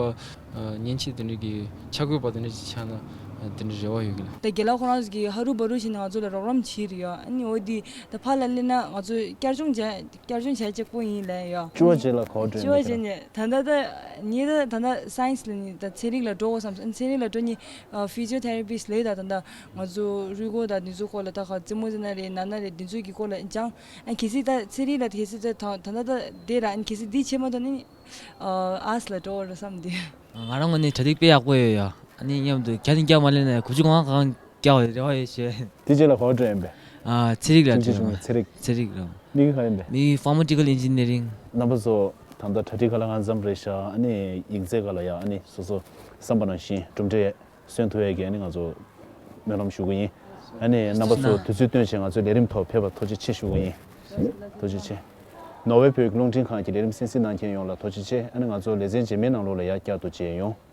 ཨ་མཉེན་ཆས་དེ་འདྲ་གི་འཆར་འགོད་པ་དེ་འདྲ་ཞིག་ཆགས་ན་ཨ་དེ་འདྲ་རེ་བ་ཡོད་གི་ལ། ད་རྒན་ལགས་ཁོ་རང་ཚོ་གིས་ཧ་རུ་བ་རུ་བྱས་ནས་ང་ཚོ་ལ་རོགས་རམ་བྱས་རེད་ཡ། ཨ་ནི་འོ་དེ་ད་ཕར་ལ་སླེབས་ན་ང་ཚོ་བསྐྱར་སྦྱོང་བྱས་བསྐྱར་སྦྱོང་བྱས་གཅིག་པོ་ཡིན་ལབ་ཡ། བཅུ་པ་བཅས་ལ་ག་པར་འགྲོ་ཡིན། བཅུ་པ་བཅས་ནས་ད་ལྟ་ད་ངས་ད་ད་ལྟ་སའེན་སི་ལ་ནི་ད་ཚན་རིག་ལ་འགྲོ་དགོས་བསམ་སོང་། ཨ་ནི་ཚན་རིག་ལ་འགྲོ་ནི་ཨ་ཕི་ཛི་ཡོ་ཐེ་ར་པིསི་ལས་ད་ད་ལྟ་ང་ཚོ་རུས་ཁོག་དང་འདི་ཚོའི་སྐོར་ལ་ད་ག་རྩེད་མོ་རྩེ་ན་རེད། ན་ན་རེད། འདི་ཚོའི་གི་སྐོར་ལ་སྦྱང་། ཨ་གལ་སྲིད་ད་ཚན་རིག་ལ་གལ་སྲིད་ད་ད་ད་ད་ད་དེ་ར་ཨ་གལ་སྲིད་འདི་བྱེད་མ་ཐུབ་ན་ནི་ཨ་ཨར་ཊི་སི་ལ་འགྲོ་བར་བསམ་སྟེ། ང་རང་ངོས་ནས་གྲ་སྒྲིག་དཔེ་ཡག་པོ་ཡོད་ཡ། ཨ་ནི་མཉམ་དུ་རྒྱ་ནི་རྒྱ་མ་ལེན་ན་དགུ་བཅུ་གོ་ལྔ་གང་རྒྱག་པའི་རེ་བ་ཡོད་ཞེས། དེ་རྗེས་ལ་ག་པར་འགྲོ་ཡིན་པས། ཨ་ཚན་རིག་ལ་ཚན་རིག་འགྲོ་ཡིན། ཚན་རིག་ཚན་རིག་རང་། དམིགས་ཡུལ་ག་ཡིན་པས། དམིགས་ཡུལ་ཕར་མ་ཊི་ཀལ་ཨིན་ཇི་ནི་ཡ་རིང་། རྣམ་པ་ཚོ་ད་ལྟ་གྲ་སྒྲིག་ག་ལ་གང་འཚམ་རེད་ཤག་ཨ་ནི་ཡིག་ཚད་ག་ལ་ཡ། ཨ་ནི་སོ་སོ་བསམ་པ་ནང་བཞིན་གྲུབ་འབྲས་སོན་ཐུབ་ཡས་ཀྱི་ཨ་ནི་ང་ཚོ་སྨོན་ལམ་ཞུ་གི་ཡིན། ཨ་ནི་རྣམ་པ་ཚོ་དུས་ཚོད་བཏོན་བྱས་ང་ཚོའི་ལས་རིམ་ཐོག་ཕེབས་པར་ཐུགས་རྗེ་ཆེ་ཞུ་གི་ཡིན། ཐུགས་རྗེ་ཆེ། ནོར་ཝེ་བོད་ཀྱི་རླུང་འཕྲིན་ཁང་གི་ལས་རིམ་གསན་གཟིགས་གནང་མཁན་ཡོངས་ལ་ཐུགས་རྗེ་ཆེ། ཨ་ནི་ང་ཚོ་ལེ་ཚན་རྗེས་མའི་ནང་ལོགས་ལ་ཡང་བསྐྱར་དུ་མཇལ་ཡོང་།